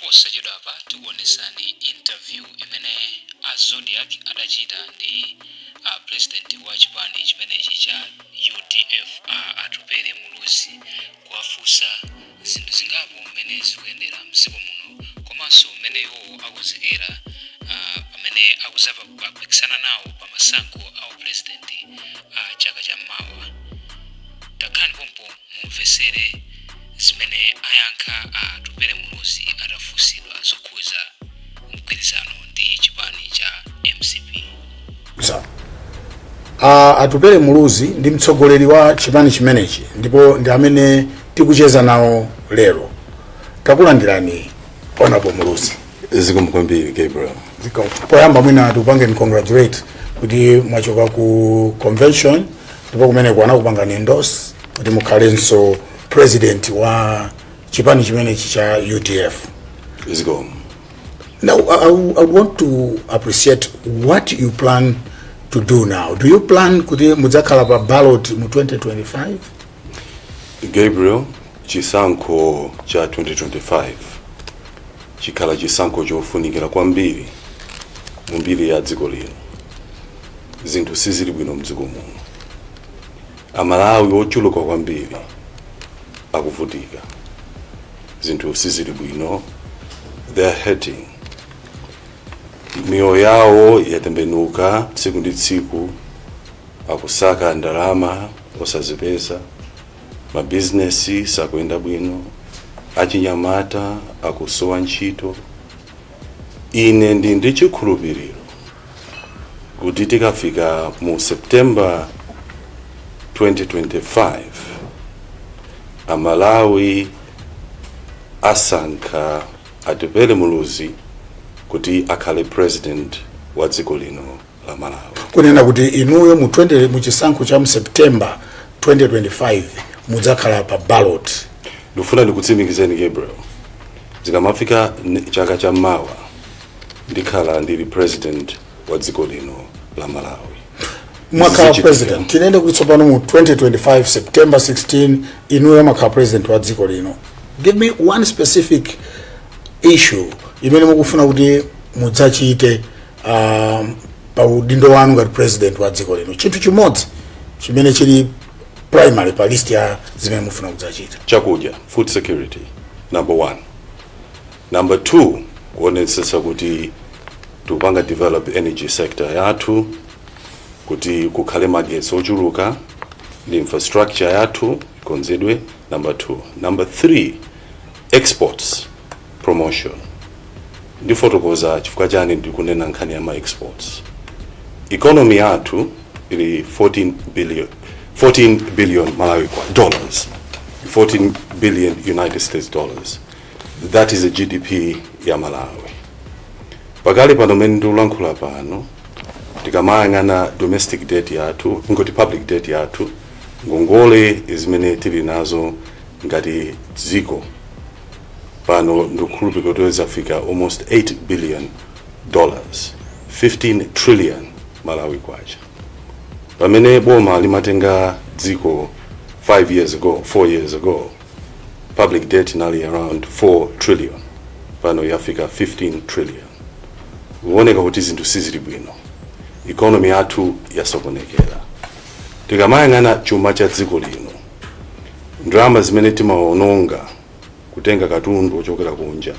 Posachedwapa tikuonesani interview imene a Zodiak adachita ndi a president wa chipani chimenechi cha UDF, a Atupele Muluzi, kuwafunsa zinthu zingapo mmene zikuyendera mdziko muno komanso mmene iwowo akonzekera pamene akuzapikisana nawo pa masankho a upresident a chaka cha mawa. Takhalani pompo mumvesere zimene ayankha a Atupele Muluzi atafunsidwa zokhuza mgwirizano ndi chipani cha MCP. Atupele Muluzi ndi mtsogoleri wa chipani chimenechi ndipo ndi amene tikucheza nawo lero. Takulandirani, Honorable Muluzi. Zikomo kwambiri, Gabriel. Zikomo. Poyamba mwina tikupangeni congratulate kuti mwachoka ku convention ndipo kumeneko anakupangani endorse kuti mukhalenso president wa chipani chimenechi cha UDF. Zikomo. Now, I want to appreciate what you plan to do now. Do you plan kuti mudzakhala pa ballot mu 2025? Gabriel, chisankho cha 2025 chikhala chisankho chofunikira kwambiri mu mbiri ya dziko lino. Zinthu sizili bwino mdziko muno. Amalawi ochuluka kwambiri akuvutika, zinthu sizili bwino, they are hurting, miyoyo yawo yatembenuka tsiku ndi tsiku, akusaka ndalama osazipeza, mabizinesi sakuyenda bwino, achinyamata akusowa ntchito. Ine ndi chikhulupiriro kuti tikafika mu September 2025, Amalawi asankha Atupele Muluzi kuti akhale president wa dziko lino la Malawi. Kunena kuti inuyo mu 20 mu chisankho cha mu September 2025 mudzakhala pa ballot? Ndikufuna ndikutsimikizeni, Gabriel, zikamafika chaka cha mawa ndikhala ndili president wa dziko lino la Malawi. Mwakhala Zichitika. president, tinene kuti tsopano mu 2025 September 16 inuyo mwakhala president wa dziko lino, give me one specific issue imene mukufuna kuti mudzachite pa udindo wanu ngati president wa dziko lino, chinthu chimodzi chimene chili primary pa list ya zimene mufuna kudzachita. Chakudya, food security, number one. Number two, kuonetsetsa kuti tikupanga develop energy sector yathu kuti kukhale magetsi ochuluka ndi infrastructure yathu ikonzedwe, number two. Number three, exports promotion. Ndifotokoza chifukwa chani ndikunena nkhani ya ma exports. Economy yathu ili 14 billion, 14 billion Malawi dollars, 14 billion United States dollars, that is the GDP ya Malawi. Pakali pano mene ndikulankhula pano, tikamayang'ana domestic debt yathu, ngoti public debt yathu, ngongole zimene tili nazo ngati dziko pano, ndikukhulupirira kuti zafika almost $8 billion, 15 trillion Malawi kwacha. Pamene boma limatenga dziko 5 years ago, 4 years ago, public debt inali around 4 trillion. Pano yafika 15 trillion. Kuoneka kuti zinthu sizili bwino, economy yathu yasokonekera. Tikamayang'ana chuma cha dziko lino, ndalama zimene timaononga kutenga katundu ochokera kunja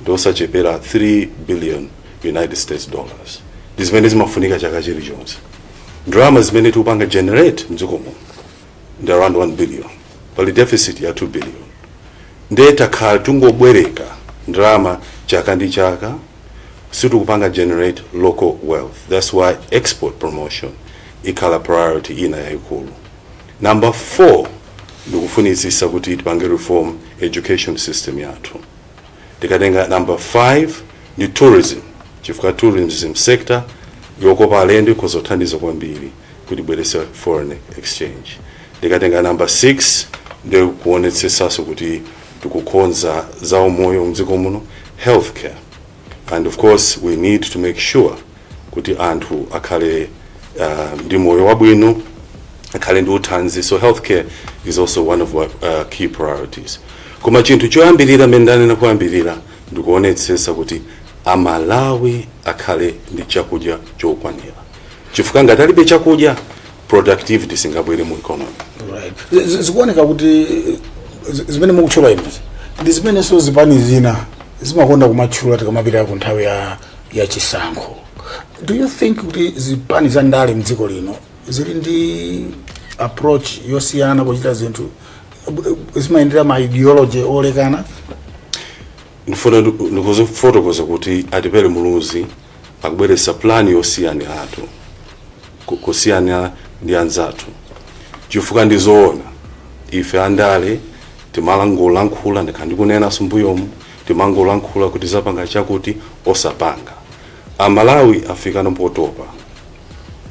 ndosachepera 3 billion United States dollars, ndi zimene zimafunika chaka chilichonse. Ndalama zimene tikupanga generate mdziko muno ndi around 1 billion, pali deficit ya 2 billion. Ndiye takhala tungobwereka ndalama chaka ndi chaka, sitikupanga generate local wealth. That's why export promotion ikhala priority ina yayikulu. Number four, ndikufunitsitsa kuti tipange reform education system yathu. Tikatenga number five ndi tourism, chifukwa tourism sector yokopa alendo ikhozothandiza kwambiri kuti ibweretse foreign exchange. Ndikatenga number six, ndi kuonetsetsanso kuti tikukonza za umoyo mdziko muno, healthcare, and of course we need to make sure kuti anthu akhale ndi moyo wabwino, akhale ndi uthanzi. So healthcare is also one of our key priorities. Koma chinthu choyambirira mmene ndanena kuyambirira Ndikuonetsetsa kuti Amalawi akhale ndi chakudya chokwanira, chifukwa ngati alibe chakudya, productivity singabwere mu economy. Right. Zikuoneka kuti zimene mukutchula izi ndi zimenenso zipani zina zimakonda kumatchula tikamapita ku nthawi ya chisankho. Do you think kuti zipani za ndale mdziko lino zili ndi approach yosiyana pochita zinthu, zimayendera ma ideology olekana? Ndifuna ndikufotokoza kuti Atupele Muluzi akubweretsa plan yosiyaniratu, kusiyana ndi anzathu, chifukwa ndizoona, ife andale timalangolankhula. Ndikhala ndikunenanso mbuyomu, timangolankhula kuti zapanga chakuti, osapanga. Amalawi afikano potopa.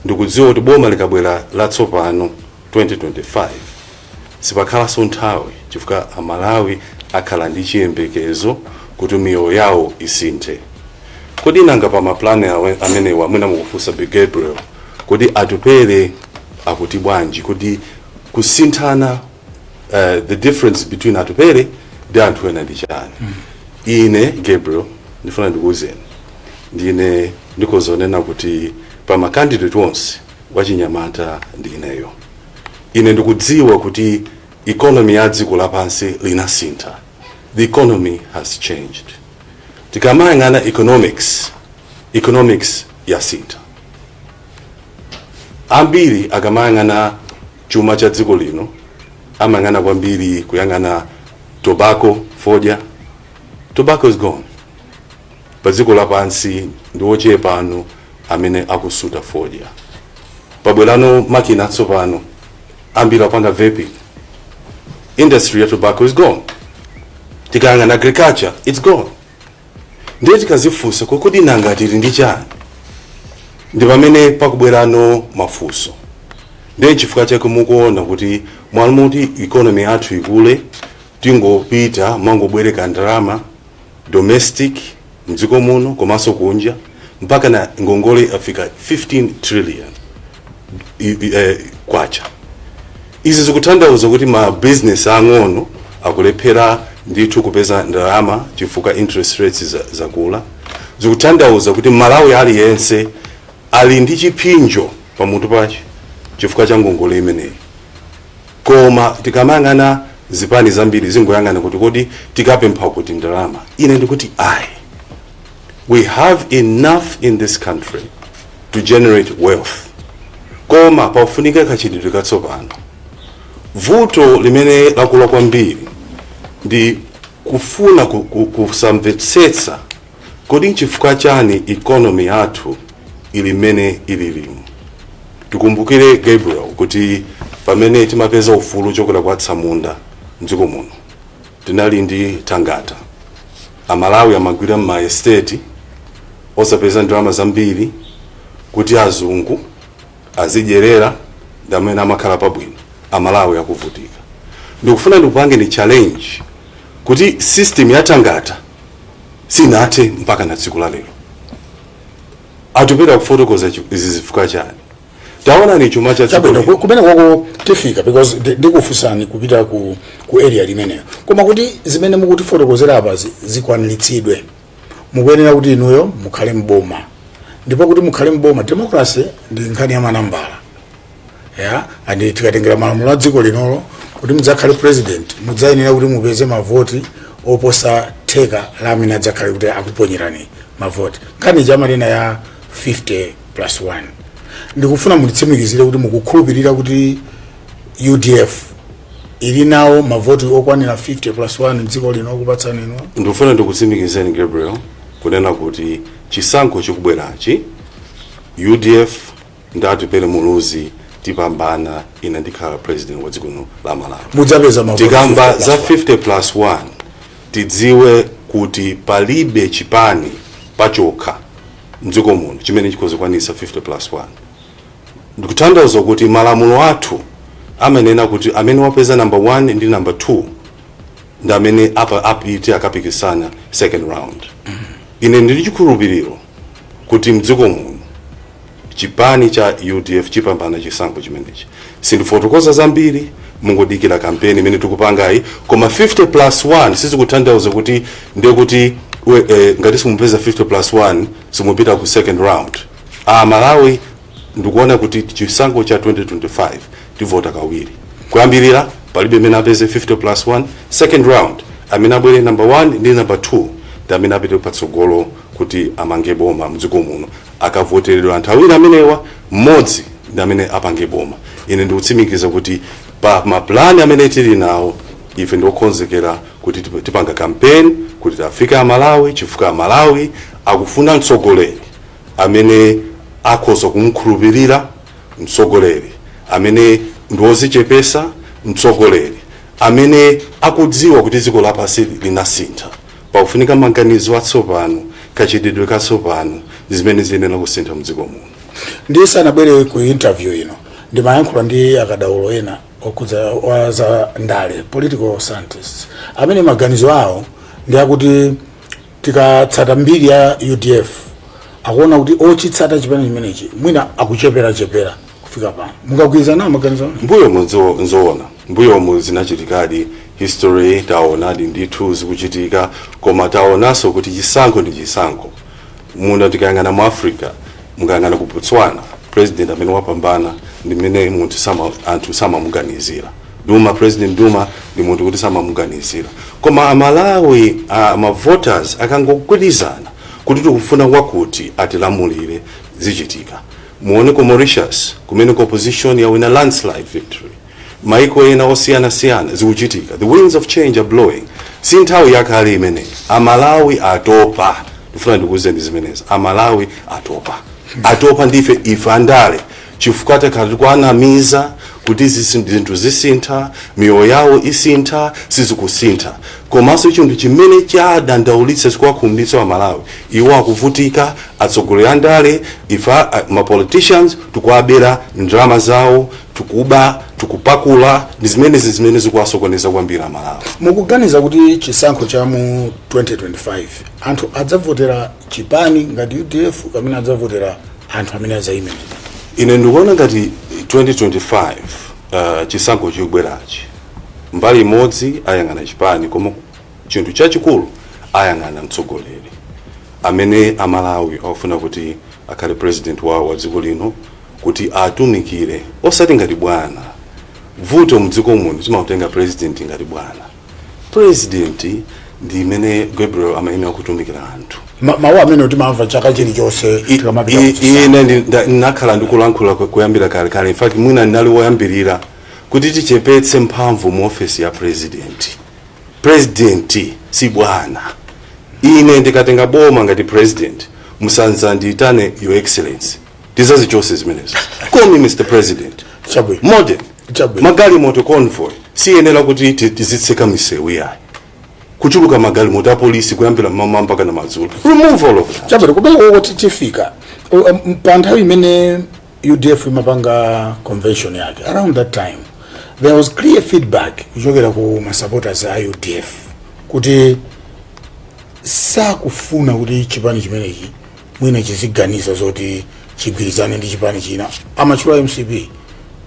Ndikudziwa kuti boma likabwera latsopano 2025, sipakhalanso nthawi, chifukwa Amalawi akhala ndi chiyembekezo kuti miyoyo yawo isinthe. Kodi nanga pa maplani amenewa, mwina mukufunsa Big Gabriel, kodi Atupele akuti bwanji? Kuti kusinthana, the difference between Atupele ndi anthu ena ndi chani? Ine Gabriel, ndifuna ndikuwuzeni, ndine ndikozonena kuti pa macandidate onse, wachinyamata ndi ineyo. Ine ndikudziwa kuti economy ya dziko lapansi linasintha. The economy has changed. Tikamayang'ana economics, economics yasintha. Ambiri akamayang'ana chuma cha dziko lino, amayang'ana kwambiri kuyang'ana tobacco, fodya. Tobacco is gone pa dziko lapansi. Ndi ochepa anu amene akusuta fodya. Pabwerano makina atsopano, ambiri apanga vaping. Industry ya tobacco is gone. Tikayang'ana agriculture, it's gone. Ndiye tikazifunsa, kodi nanga tili ndi chani? Ndi pamene pakubwerano mafunso. Ndiye chifukwa chake mukuona kuti mwamuti economy yathu ikule, tingopita mangobwereka ndalama domestic mdziko muno komanso kunja, mpaka na ngongole afika 15 trillion kwacha. Izi zikutanthauza kuti ma business ang'ono akulephera ndithu kupeza ndalama chifukwa interest rates zakula. Zikutanthauza kuti Malawi aliyense ali ndi chipsinjo pamutu pache chifukwa cha ngongole imeneyi. Koma tikamayang'ana zipani zambiri, zingoyang'ana kuti kodi tikapempha kuti ndalama. Ine ndikuti ayi, we have enough in this country to generate wealth, koma pafunika kachitidwe katsopano. Vuto limene lakula kwambiri ndi kufuna kusamvetsetsa kodi nchifukwa chani economy yathu ili mmene ililimu. Tikumbukire, Gabriel, kuti pamene timapeza ufulu chokera kwa atsamunda mdziko muno, tinali ndi thangata. Amalawi amagwira m'ma estate osapeza ndalama zambiri, kuti azungu azidyerera ndi amene amakhala pabwino, Amalawi akuvutika. Ndikufuna ndikupange ni challenge kuti system ya thangata sinathe mpaka na tsiku la lero. Atupele kufotokoza izi zifukwa chani? Taona ni chuma cha dziko Chabwino. lino. Kumene kwako tifika, because ndikufunsani kupita ku area limeneyo. Koma kuti zimene mukutifotokozera apa zikwaniritsidwe, mukuyenera kuti inuyo mukhale mboma. Ndipo kuti mukhale mboma, democracy ndi nkhani ya manambala ya, and tikatengera malamulo a dziko linolo, kuti mudzakhale president mudzayenera kuti mupeze mavoti oposa theka la amene adzakhale kuti akuponyerani mavoti. Nkhani chamanena ya 50 plus 1, ndikufuna munditsimikizire kuti mukukhulupirira kuti UDF ili nawo mavoti okwanira 50 plus 1 mdziko lino okupatsani inu? Ndikufuna ndikutsimikizeni, Gabriel, kunena kuti chisankho chikubwerachi, UDF ndi Atupele Muluzi tipambana. Ine ndikhala president wa dziko lino la Malawi. Mudzapeza mavoti Tikamba 50 plus za 1. 50 plus 1, tidziwe kuti palibe chipani pachokha mdziko muno chimene chikhoza kukwanitsa 50 plus 1. Ndikutanthauza kuti malamulo athu amanena kuti amene wapeza number 1 ndi number 2 ndi amene apa apite akapikisana second round. Ine ndili chikhulupiriro kuti mdziko muno chipani cha UDF chipambana chisankho chimenechi. Sindifotokoza zambiri, mungodikira kampeni imene tikupangayi. Koma 50 plus 1 sizikutanthauza kuti ndiye kuti Ngati simupeza 50 plus 1, simupita ku second round. A Malawi, ndikuona kuti chisankho cha 2025 tivota kawiri. Kuyambirira palibe amene apeze 50 plus 1. Second round, amene abwere number 1 ndi number 2 ndi amene apite patsogolo kuti amange boma mdziko muno. Akavoteredwa anthu awiri amenewa, mmodzi ndi amene apange boma. Ine ndikutsimikiza kuti pa mapulani amene tili nawo, ife ndiokonzekera kuti tipanga campaign kuti tafika Amalawi, chifukwa Amalawi akufuna mtsogoleri amene akhoza kumkhulupirira, mtsogoleri amene ndiwozichepesa, mtsogoleri amene akudziwa kuti dziko lapansi linasintha, pakufunika maganizo atsopano, kachitidwe katsopano, zimene ziyenera kusintha mdziko muno. Ndisanabwere ku interview ino, ndimayankhula ndi akadaulo ena okhudza wa za ndale, political scientists, amene maganizo awo ndi akuti tikatsata mbiri ya UDF, akuona kuti ochitsata chipani chimenechi mwina akucheperachepera kufika pano. Mungagwirizana nawo maganizo awo? Mbuyomu nzoona, mbuyomu zinachitikadi, history taonadi ndithu zikuchitika, koma taonanso kuti chisankho ndi chisankho. Muno tikayang'ana mu Africa, mukayang'ana ku Botswana, president amene wapambana ndi mmene munthu sama anthu samamuganizira. Duma, President Duma, ndi munthu kuti samamuganizira, koma Amalawi, ma voters akangogwirizana kuti tikufuna wakuti atilamulire, zichitika. Muone ku Mauritius, kumene ku opposition yawina landslide victory. Maiko ena osiyanasiyana zikuchitika. The winds of change are blowing. Si nthawi yakale imeneyi. Amalawi atopa. Ndifuna ndikuwuzeni zimenezi, Amalawi atopa, atopa ndife ife andale, chifukwa takhala tikuanamiza kuti zinthu zisintha, miyoyo yawo isintha. Sizikusintha. Komanso chinthu chimene chadandaulitsa, chikuwakhumudwitsa Amalawi, iwo akuvutika, atsogoleri andale, ife ma politicians tikuwabera ndalama zawo, tikuba, tikupakula. Ndi zimenezi zimene zikuwasokoneza kwambiri Amalawi. Mukuganiza kuti chisankho cha mu 2025 anthu adzavotera chipani ngati UDF kapena adzavotera anthu amene adzayime? Ine ndikuona ngati 2025, chisankho chikubwerachi, mbali imodzi ayang'ana chipani, koma chinthu chachikulu ayang'ana mtsogoleri amene Amalawi akufuna kuti akhale president wawo wa dziko lino, kuti atumikire, osati ngati bwana. Vuto mdziko muno, timakutenga president ngati bwana. President ndi imene Gabriel amayenera kutumikira anthu. Mawu amene timamva chaka chilichonse tikamapita kuchisankho. Ine ndinakhala ndikulankhula kuyambira kalekale. In fact, mwina ndinali woyambirira kuti tichepetse mphamvu mu ofesi ya president. President si bwana. Ine ndikatenga boma ngati president, musanzandiyitane "Your Excellency". Tizazichose zimenezo. Call me Mr President. Chabwino. Modern. Chabwino. Magalimoto convoy siyenera kuti tizitseka misewu yayi, kuchuluka magalimoto apolisi kuyambira mmawa mpaka na madzulo. Remove all of that. Chabwino, kumene koko tifika. Pa nthawi imene UDF imapanga convention yake, around that time there was clear feedback kuchokera ku ma supporters a UDF kuti sakufuna kuti chipani chimenechi mwina chiziganiza zoti chigwirizane ndi chipani china, amatchula MCP,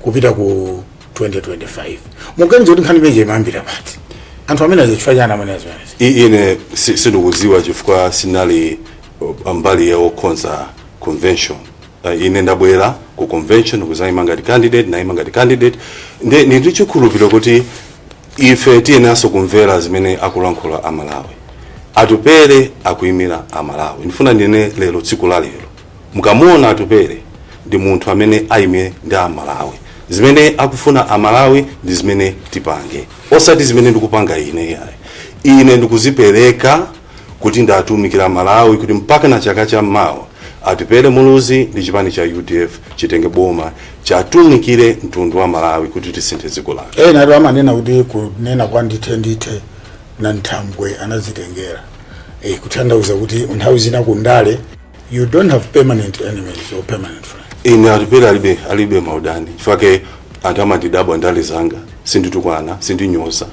kupita ku 2025. Muganiza kuti nkhani imeneyi imayambira pati? Anthu amene azichifukwa chani amene azimenezi? Ine sindikudziwa chifukwa sinali mbali ya okonza convention. Ine ndabwera ku convention kuzayima ngati candidate, nayima ngati candidate. Ndi chikhulupiriro kuti ife tiyenanso kumvera zimene akulankhula Amalawi. Atupere akuyimira Amalawi. Ndifuna ndine lero, tsiku la lero, mukamuona Atupere, ndi munthu amene ayime ndi Amalawi. Zimene akufuna Amalawi ndi zimene tipange, osati zimene ndikupanga ine yayi. Ine ndikuzipereka kuti ndatumikira Malawi, kuti mpaka na chaka cha mawa Atupere Muluzi ndi chipani cha UDF chitenge boma, chatumikire mtundu wa Malawi kuti tisinthe dziko lake. Ena atu amanena kuti kunena kwa "ndithe ndithe na nthambwe anazitengera", kutanthauza kuti nthawi zina kundale you don't have permanent enemies or permanent friends. Ine Atupere alibe maudani, chifukwa anthu amandidabwa ndale zanga, sinditukwana, sindinyoza.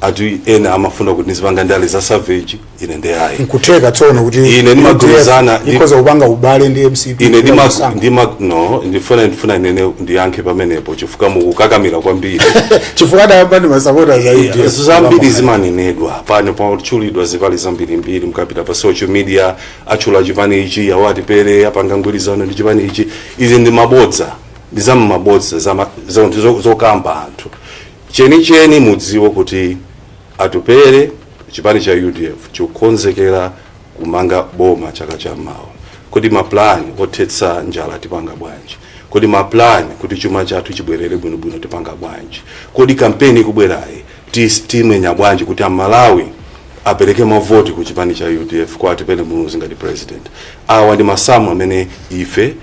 Ati ena amafuna kuti ndizipanga ndale za savage. Ine ndi ayi. Nkutheka tsono kuti Ine ndimagwirizana UDF ikhoza kupanga ubale ndi MCP Ine ndima kusankha? ndima no, ndifuna inene ndiyankhe pamenepo chifukwa mukukakamira kwambiri. Chifukwa adayamba ndi masapota za UDF. Zambiri zimanenedwa pano, patchulidwa zipani zambirimbiri. Mukapita pa social media, atchula chipani ichi, awo Atupele apanga mgwirizano ndi chipani ichi. Izi ndi mabodza, ndi zam'mabodza, zokamba anthu. Chenicheni mudziwe kuti Atupele, chipani cha UDF chikukonzekera kumanga boma chaka chammawa. Kodi maplani othetsa njala tipanga bwanji? Kodi maplani kuti chuma chathu chibwerere bwinobwino tipanga bwanji? Kodi kampeni ikubwerayi timenya bwanji kuti Amalawi apereke mavoti ku chipani cha UDF, kwa Atupele Muluzi ngati president? Awa ndi masamu amene ife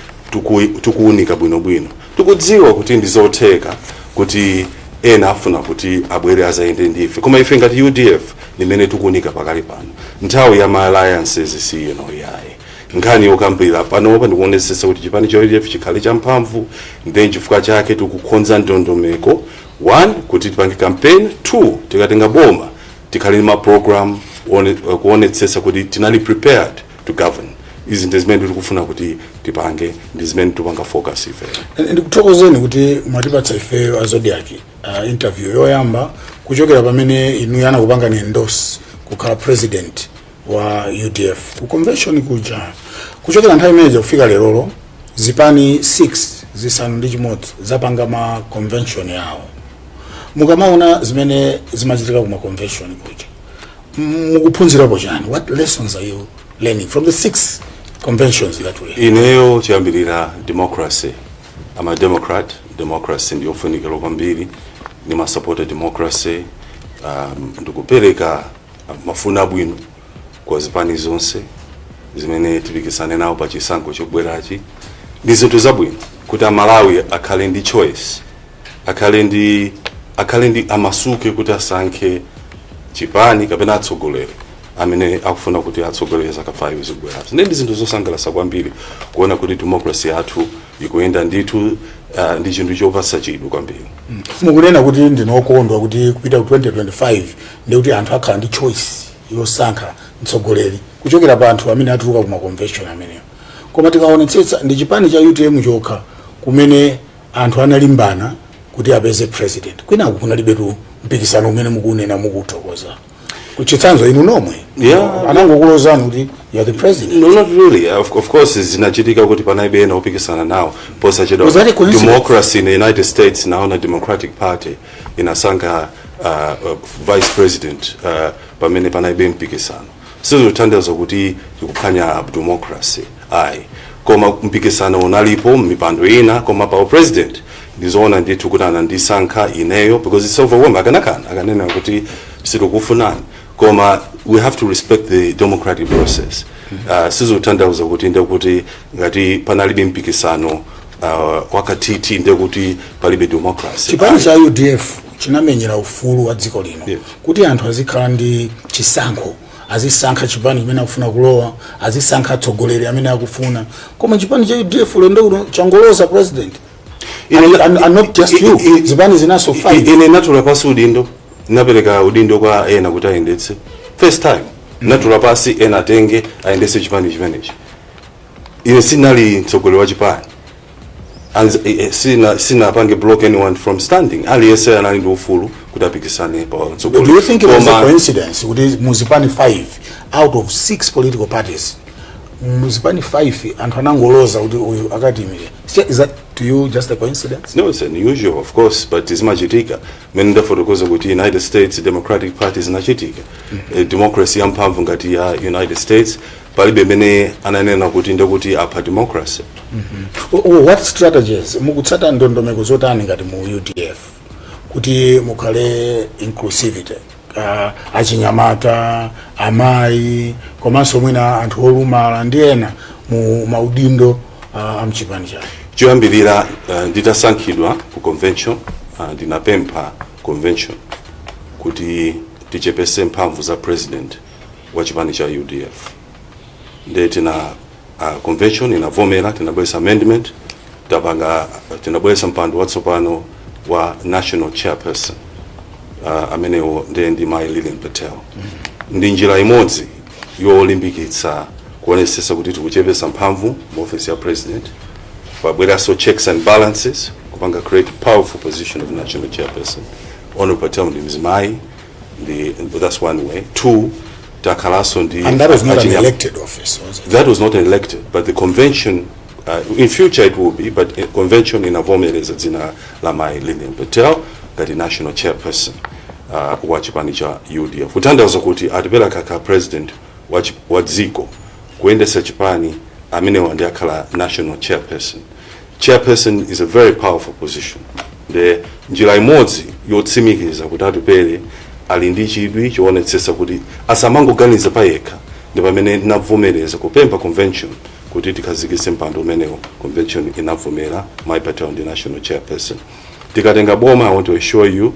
tikuunika bwinobwino. Tikudziwa kuti ndi zotheka kuti ena afuna kuti abwere azayende ndife, koma ife ngati UDF limene tikuunika pakali pano, nthawi ya ma alliances si ino, yayi. Nkhani yokambira panopa ndikuonesesa kuti chipani cha UDF chikhale champhamvu. Then chifukwa chake tikukonza ndondomeko, one, kuti tipange campaign; two, tikatenga boma tikhale ndi ma program kuonetsetsa kuti tinali prepared to govern. Izi ndi zimene tikufuna kuti tipange, ndi zimene tipanga focus ife. Ndikuthokozeni kuti mwatipatsa ifeyo a Zodiak interview yoyamba kuchokera pamene inu anakupanga ni endorse kukhala president wa UDF ku convention kuja. Kuchokera nthawi imeneja kufika lerolo, zipani 6, 6 zapanga ma convention yawo. Mukamaona zimene zimachitika ku ma convention kuja, mukuphunzirapo chani? What lessons are you learning from the six conventions that we Ineyo chiyambirira democracy, I'm a Democrat. Democracy ndiyofunikira kwambiri, ndimasapota democracy. Ndikupereka mafuna abwino kwa zipani zonse zimene tipikisane nawo pa chisankho chobwerachi. Ndi zinthu zabwino kuti Amalawi akhale ndi choice, akhale ndi amasuke kuti asankhe chipani kapena atsogoleri amene akufuna kuti atsogolere zaka 5 zikubwerazo. Ndi zinthu zosangalatsa kwambiri kuona kuti democracy yathu ikuyenda ndithu. Ndi chinthu chopatsa chidwi kwambiri. Mukunena kuti ndinokondwa kuti kupita ku 2025 ndikuti anthu akhala ndi choice yosankha mtsogoleri kuchokera pa anthu amene atuluka ku ma convention amenewo. Koma tikaonetsetsa, ndi chipani cha UTM chokha kumene anthu analimbana kuti apeze president. Kwinaku kunalibetu mpikisano umene mukunena mukuthokoza. Kuchitsanzo, inu nomwe anangokulozani kuti you are the president. No, not really. Of course zinachitika kuti panalibe ena opikisana nawo posachedwa. Was that a coincidence? Democracy in the United States, naona Democratic Party inasankha vice president pamene panalibe mpikisano. Sizikutanthauza kuti tikuphwanya democracy, ayi. Koma mpikisano unalipo mipando ina, koma pa president ndizoona ndithu kuti anandisankha ineyo because it's overwhelming. Akanakana, akanena kuti sitikufunani, koma we have to respect the democratic process. Sizikutanthauza kuti ndekuti ngati panalibe mpikisano wakatiti ndekuti palibe democracy. Chipani cha UDF chinamenyera ufulu wa dziko lino kuti anthu azikhala ndi chisankho, azisankha chipani chimene akufuna kulowa, azisankha atsogoleri amene akufuna. Koma chipani cha UDF lendo uno changoloza president. And not just you, zipani zinaso 5. Ine natula pasi udindo, napereka udindo kwa ena kuti ayendetse. First time natula pasi, ena atenge ayendetse chipani chimenechi. Ine sinali mtsogoleri wa chipani. Sinapange block anyone from standing. Aliyense anali ndi ufulu kuti apikisane pa mtsogoleri. Do you think it was a coincidence kuti muzipani 5 out of 6 political parties, muzipani 5 anthu anangoloza kuti uyu akatiimire? Is that to you just a coincidence? No, it's unusual, of course, but zimachitika. Mene ndafotokoza kuti United States Democratic Party zinachitika. Democracy yamphamvu ngati ya United States, palibe mene ananena kuti ndekuti apha democracy. What strategies mukutsata, ndondomeko zotani ngati mu UDF kuti mukhale inclusivity, achinyamata, amayi, komanso mwina anthu olumala ndi ena mu maudindo amchipani chanu? Choyambirira, nditasankhidwa ku convention, ndinapempha convention kuti tichepese mphamvu za president wa chipani cha UDF. Ndiye tina convention inavomera, tinabweretsa amendment, tapanga, tinabweretsa mpando watsopano wa national chairperson. Amenewo ndiye ndi Mai Lilian Patel. Ndi njira imodzi yolimbikitsa kuonesesa kuti tikuchepesa mphamvu mu office ya president, pabweranso checks and balances, kupanga create powerful position of national chairperson. Honorable Patel ndi mzimayi, ndi that's one way. Two, takhalanso ndi And that was not an elected office, was it? That was not elected, but the convention, in future it will be, but convention inavomereza dzina la Mai Lilian Patel ngati national chairperson wa chipani cha UDF, kutanthauza kuti Atupele akakhala president wa dziko kuyendesa chipani, amenewa ndi akhala national chairperson. Chairperson is a very powerful position. Ndi njira imodzi yotsimikiza kuti Atupele ali ndi chidwi choonetsetsa kuti asamangoganiza payekha. Ndi pamene ndinavomereza kupempha convention kuti tikhazikitse mpando umenewo. Convention inavomera, Mai Patel ndi national chairperson. Tikatenga boma, I want to assure you,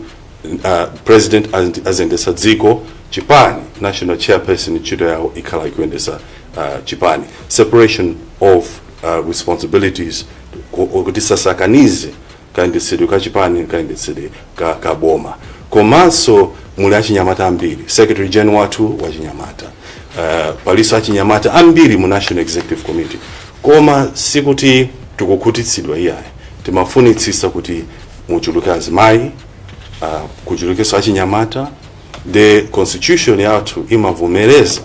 president azendesa dziko, chipani, national chairperson ntchito yawo ikhala ikuyendesa chipani. Separation of responsibilities, kuti sasakanize kayendetsedwe ka chipani, kayendetsedwe ka boma. Komanso muli achinyamata ambiri. Secretary general wathu wachinyamata, palinso achinyamata ambiri mu national executive committee. Koma sikuti tikukhutitsidwa iyayi, timafunitsitsa kuti muchuluke azimayi, kuchulukenso achinyamata. The constitution yathu imavomereza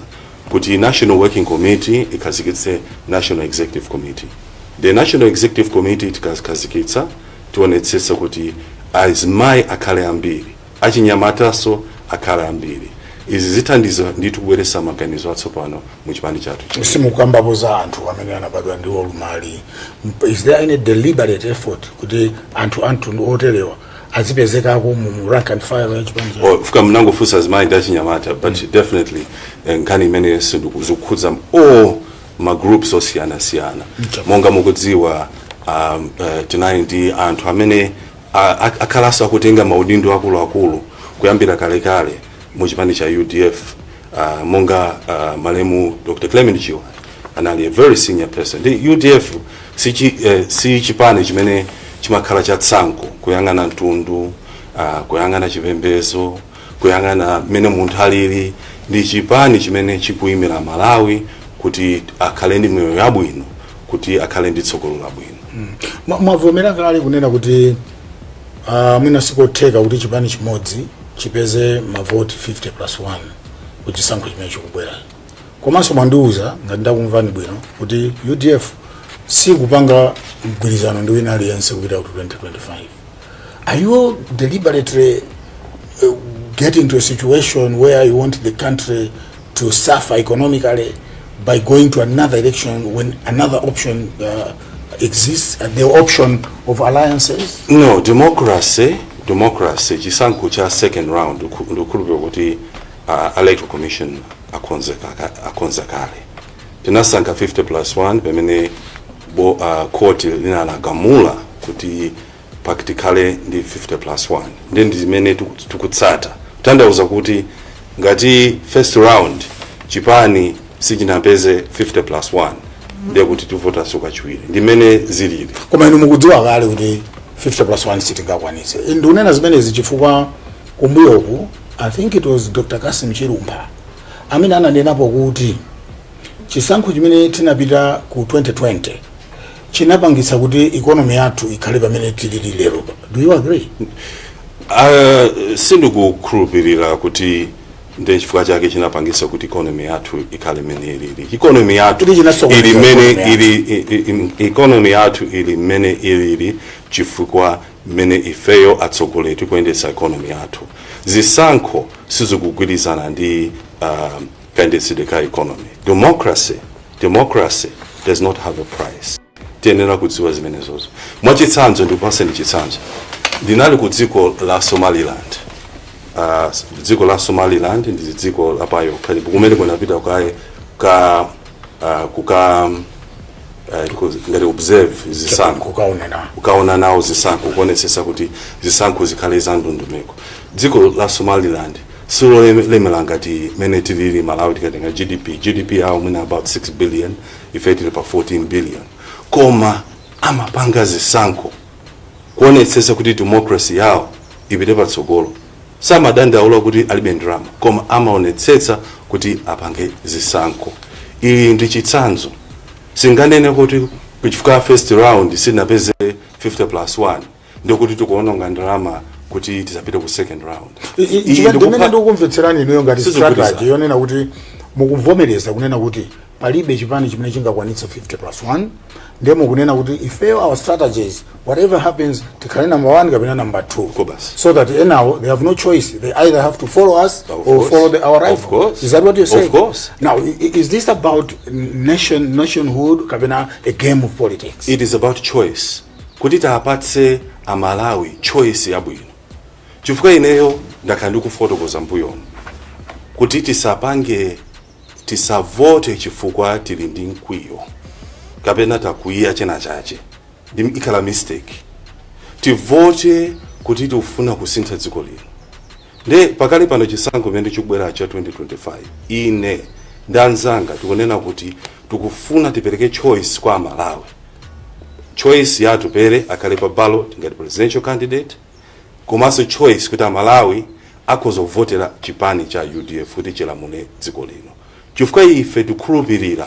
kuti national working committee ikhazikitse national executive committee. The national executive committee tikakhazikitsa, tionetsetsa kuti azimayi akhale ambiri, achinyamataso akhale ambiri. Izi zithandiza ndithu kubweretsa maganizo atsopano mu chipani chathu. Simukambapo za anthu amene anabadwa ndi olumali. Is there any deliberate effort kuti anthu oterewa azipezekako mu rank and file ya chipani cha Oh, fika mnangofunsa azimayi ndi achinyamata, but definitely nkhani imene zikukhudza all ma groups osiyanasiyana. Monga mukudziwa, tinali ndi anthu amene akhalanso akutenga maudindo akuluakulu kuyambira kalekale mu chipani cha UDF, monga malemu Dr. Clement Chiwaya anali a very senior person. Ndi UDF si chipani chimene chimakhala cha tsankho, kuyang'ana mtundu, kuyang'ana chipembedzo, kuyang'ana mmene munthu alili. Ndi chipani chimene chikuyimira Malawi kuti akhale ndi miyoyo yabwino, kuti akhale ndi tsogolo labwino. Mwavomera kale kunena kuti mwina sikotheka kuti chipani chimodzi chipeze mavoti 50 plus 1 kuchisankho chimene chikubwera. Komanso mwandiuza, ngati ndakumvani bwino, kuti UDF sikupanga mgwirizano ndi wina aliyense kupita ku 2025. Are you deliberately getting to a situation where you want the country to suffer economically by going to another election when another option exists, the option of alliances? No, democracy, chisankho cha second round, ndikukhulupirira kuti Electoral Commission akonza kale. Tinasankha 50 plus 1 pamene court linalagamula kuti pakatikhale ndi 50 plus 1. Ndi zimene tikutsata, kutanthauza kuti ngati first round chipani sichinapeze 50 plus 1, ndiye kuti tivotanso kachiwiri. Ndimene zilili. Koma inu mukudziwa kale kuti 50 plus 1 sitingakwanise. Ndikunena zimenezi chifukwa kumbuyoku, I think it was Dr. Kasim Chilumpha amene ananenapo kuti chisankho chimene tinapita ku 2020 chinapangitsa kuti economy yathu ikhale pamene tilili lero. Do you agree? Sindikukhulupirira kuti ndi chifukwa chake chinapangitsa kuti economy yathu ikhale mmene ilili. Economy yathu Kuti chinasokoneza ili mmene economy. ili economy yathu ili mmene ilili chifukwa mmene ifeyo atsogoleri tikuyendetsa economy yathu. Zisankho sizikugwirizana ndi kayendetsedwe ka economy. Democracy does not have a price. Tiyenera kudziwa zimenezozo. Mwachitsanzo, ndikupaseni chitsanzo, ndinali ku dziko la Somaliland. Dziko la Somaliland ndi dziko lapayokha kumene kunapita kaye ka kuka ngati observe zisankho. Kukaona na Kukaona nawo zisankho, kuonetsetsa kuti zisankho zikhale za ndondomeko. Dziko la Somaliland silolemera ngati mene tilili Malawi. Tikatenga GDP, GDP yawo mwina about 6 billion, ife tili pa 14 billion, koma amapanga zisankho kuonetsetsa kuti democracy yawo ipite patsogolo. Samadandaula kuti alibe ndalama, koma amaonetsetsa kuti apange zisankho. Ili ndi chitsanzo. Singanene kuti kuchifukwa first round sinapeze 50 plus 1, ndikuti tikuononga ndalama kuti tisapite ku second round. Iyi Ndimene ndikukumvetserani inuyo ngati Sizikugwirizana. strategy yonena kuti mukuvomereza kunena kuti palibe chipani chimene chingakwanitse 50 plus 1, ndiye mukunena kuti ifeyo, our strategies, whatever happens, tikhale number 1 kapena number 2, Kobasi. so that enawo, they have no choice, they either have to follow us Of or course. follow our rival. Of course. Is that what you're saying? Of course. Now, is this about nationhood kapena a game of politics? It is about choice, kuti tiapatse Amalawi choice yabwino, chifukwa ineyo ndakhala ndikufotokoza mbuyomu kuti tisapange, tisavote chifukwa tili ndi mkwiyo kapena takwiya chena chache, ndi ikhala mistake. Tivote kuti tikufuna kusintha dziko lino. Nde pakali pano, chisankho chimene chikubwera cha 2025, ine ndi anzanga tikunena kuti tikufuna tipereke choice kwa Amalawi, choice ya Atupere akhale pa ballot ngati presidential candidate, komanso choice kuti Amalawi akhoza kuvotera chipani cha UDF kuti chilamule dziko lino, chifukwa ife tikukhulupirira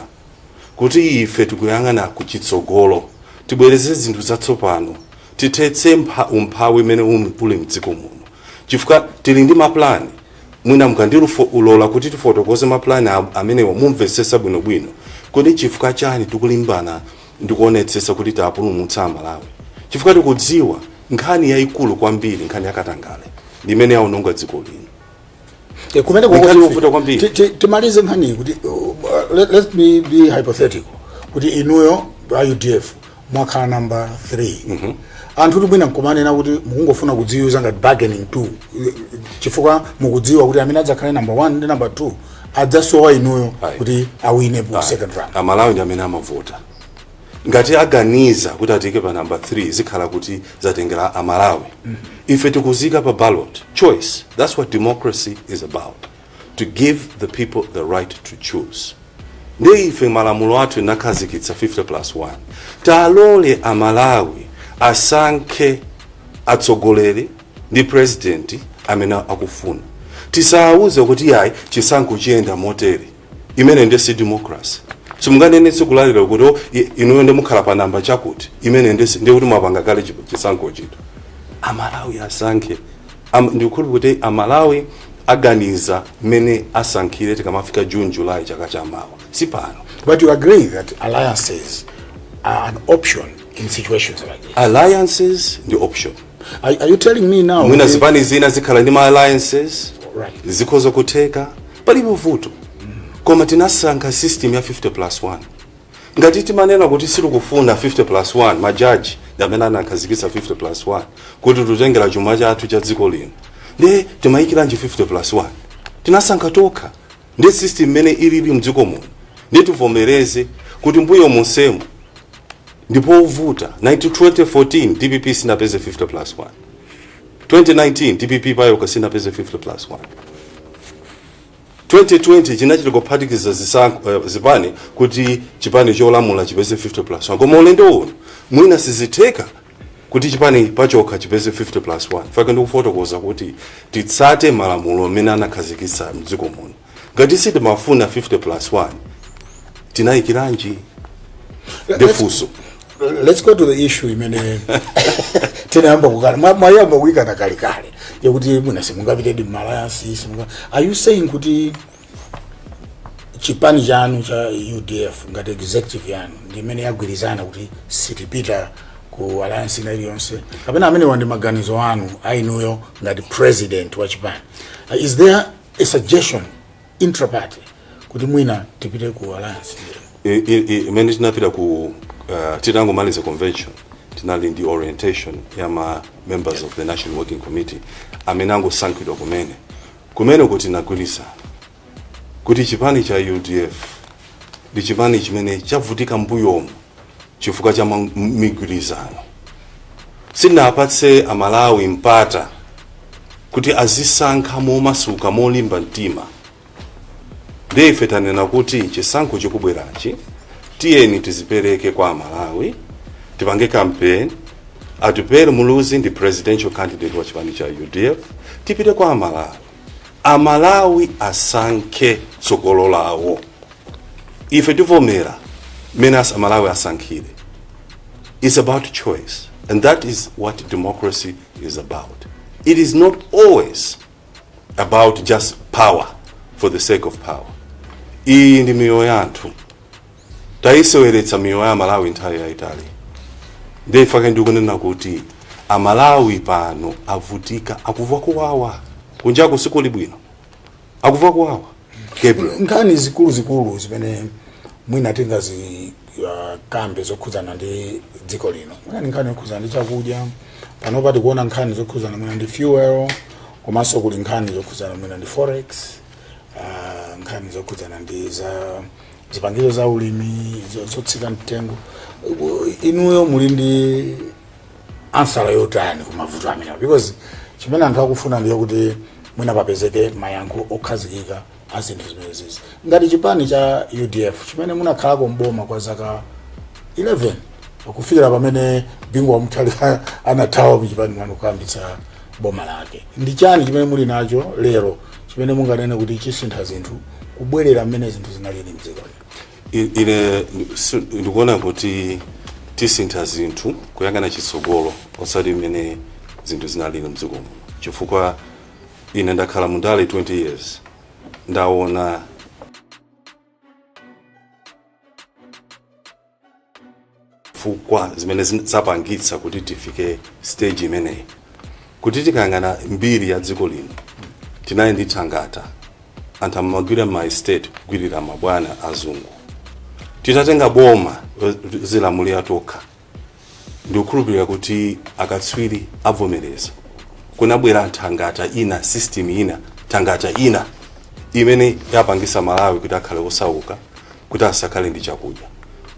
kuti ife tikuyang'ana kuchitsogolo, tibwereze zinthu zatsopano, tithetse umphawi umene uli mdziko muno, chifukwa tili ndi maplani. Mwina mukandilola kuti tifotokoze maplani amenewo, mumvesesa bwinobwino kuti chifukwa chani tikulimbana ndikuonetsetsa kuti tapulumutsa Amalawi, chifukwa tikudziwa nkhani yayikulu kwambiri, nkhani yakatangale, ndimene yaononga dziko lino. Kumene Nkhani koko yovuta kwambiri. Timalize nkhaniyi kuti let me be hypothetical kuti inuyo a UDF mwakhala number 3. Anthu kuti mwina nkumanena kuti mukungofuna kudziyuza ngati bargaining tool, chifukwa mukudziwa kuti amene adzakhale number 1 ndi number 2 adzasowa inuyo Ayi. kuti awine ku second round. Amalawi ndi amene amavota. Ngati aganiza kuti atike pa number 3, zikhala kuti zatengera Amalawi. Ife tikuzika pa ballot choice. That's what democracy is about, to give the people the right to choose. Ndi ife malamulo athu inakhazikitsa 50 plus 1. Talole Amalawi asankhe atsogoleri ndi president amene akufuna. Tisawuze kuti yayi, chisankho chiyenda motere. Imene ndiye si democracy. Simunganene tsiku lalero kuti, "Oh, inuyo ndimukhala pa namba chakuti." Imene ndiye kuti mwapanga kale chisankho chito. Amalawi asankhe. Ndikukhulupirira kuti Amalawi aganiza mmene asankhire tikamafika June, July chaka chamawa, si pano. But you agree that alliances are an option in situations like this? Alliances ndi option. Are you telling me now Mwina zipani zina zikhala ndi ma alliances. Zikhoza kutheka, palibe vuto, koma tinasankha system ya 50 plus 1. Ngati timanena kuti sitikufuna 50 plus 1, majaji ndi amene anakhazikitsa 50 plus 1 kuti tutengera chuma chathu cha dziko lino, ndi timayikiranji 50 plus 1? Tinasankha tokha ndi system imene ilili mdziko muno. Ndi tivomereze kuti mbuyo monsemo ndipovuta. 2014 DPP sinapeze 50 plus 1. 2019 DPP payoka sinapeze 50 plus 1. 2020 chinachita kuphatikiza zisankho, zipani kuti chipani cholamula chipeze 50 plus 1. Koma ulendo uno mwina sizitheka kuti chipani pachokha chipeze 50 plus 1. Fake ndikufotokoza kuti titsate malamulo amene anakhazikitsa mdziko muno. Ngati sitimafuna 50 plus 1, tinayikiranji? Ndifunso. Let's go to the issue imene tinayamba kukana, mwayamba kuyikana kalekale, yakuti mwina simungapitedi m'ma alliance, simunga. Are you saying kuti chipani chanu cha UDF ngati executive yanu ndi imene yagwirizana kuti sitipita ku alliance ina iliyonse, kapena amenewa ndi maganizo anu ainuyo ngati president wa chipani? Is there a suggestion intraparty kuti mwina tipite ku alliance? Imene tinapita ku titangomaliza convention, tinali ndi orientation ya ma members of the National Working Committee amene angosankhidwa kumene kumene, kuti tinagwirizana kuti chipani cha UDF ndi chipani chimene chavutika mbuyomu chifukwa cha migwirizano. Sitinapatse Amalawi mpata kuti azisankha momasuka, molimba mtima. Ndi ife tanena kuti chisankho chikubwerachi, tiyeni tizipereke kwa Amalawi, tipange campaign. Atupele Muluzi ndi presidential candidate wa chipani cha UDF. Tipite kwa Amalawi, Amalawi asankhe tsogolo lawo. Ife tivomera mmene Amalawi asankhire. It's about choice, and that is what democracy is about. It is not always about just power for the sake of power. Iyi ndi miyoyo ya anthu. Tayiseweretsa miyoyo ya Malawi nthawi yayitali. Ndifake ndikunena kuti Amalawi pano avutika, akuva kuwawa. Kunjaku sikuli bwino, akuva kuwawa, Gabriel. Nkhani zikuluzikulu zimene mwina tingazi kambe zokhudzana ndi dziko lino, mwina ndi nkhani yokhudzana ndi chakudya. Panopa tikuona nkhani zokhudzana mwina ndi fuel, komanso kuli nkhani zokhudzana mwina ndi forex, nkhani zokhudzana ndi za zipangizo za ulimi zotsika mtengo. Inuyo muli ndi answer yotani kumavuto amenewa? Because chimene anthu akufuna ndiyo kuti mwina papezeke mayankho okhazikika a zinthu zimenezi. Ngati chipani cha UDF chimene munakhalako mboma kwa zaka 11, kufikira pamene Bingu wa Mutharika anathawa kuchipani mwanu kuyambitsa boma lake, ndi chani chimene muli nacho lero chimene munganene kuti chisintha zinthu kubwerera mmene zinthu zinalili mdziko lino? Ine ndikuona kuti tisintha zinthu kuyang'ana chitsogolo, osati mmene zinthu zinalili mdziko muno, chifukwa ine ndakhala mundale 20 years, ndaona fukwa zimene zapangitsa kuti tifike stage imeneyi. Kuti tikayang'ana mbiri ya dziko lino, tinali ndi thangata, anthu amagwira ma estate kugwirira mabwana azungu. Titatenga boma zilamulira tokha, ndikukhulupirira kuti akatswiri avomereza, kunabwera thangata ina, system ina, thangata ina imene yapangisa Malawi kuti akhale osauka, kuti asakhale ndi chakudya.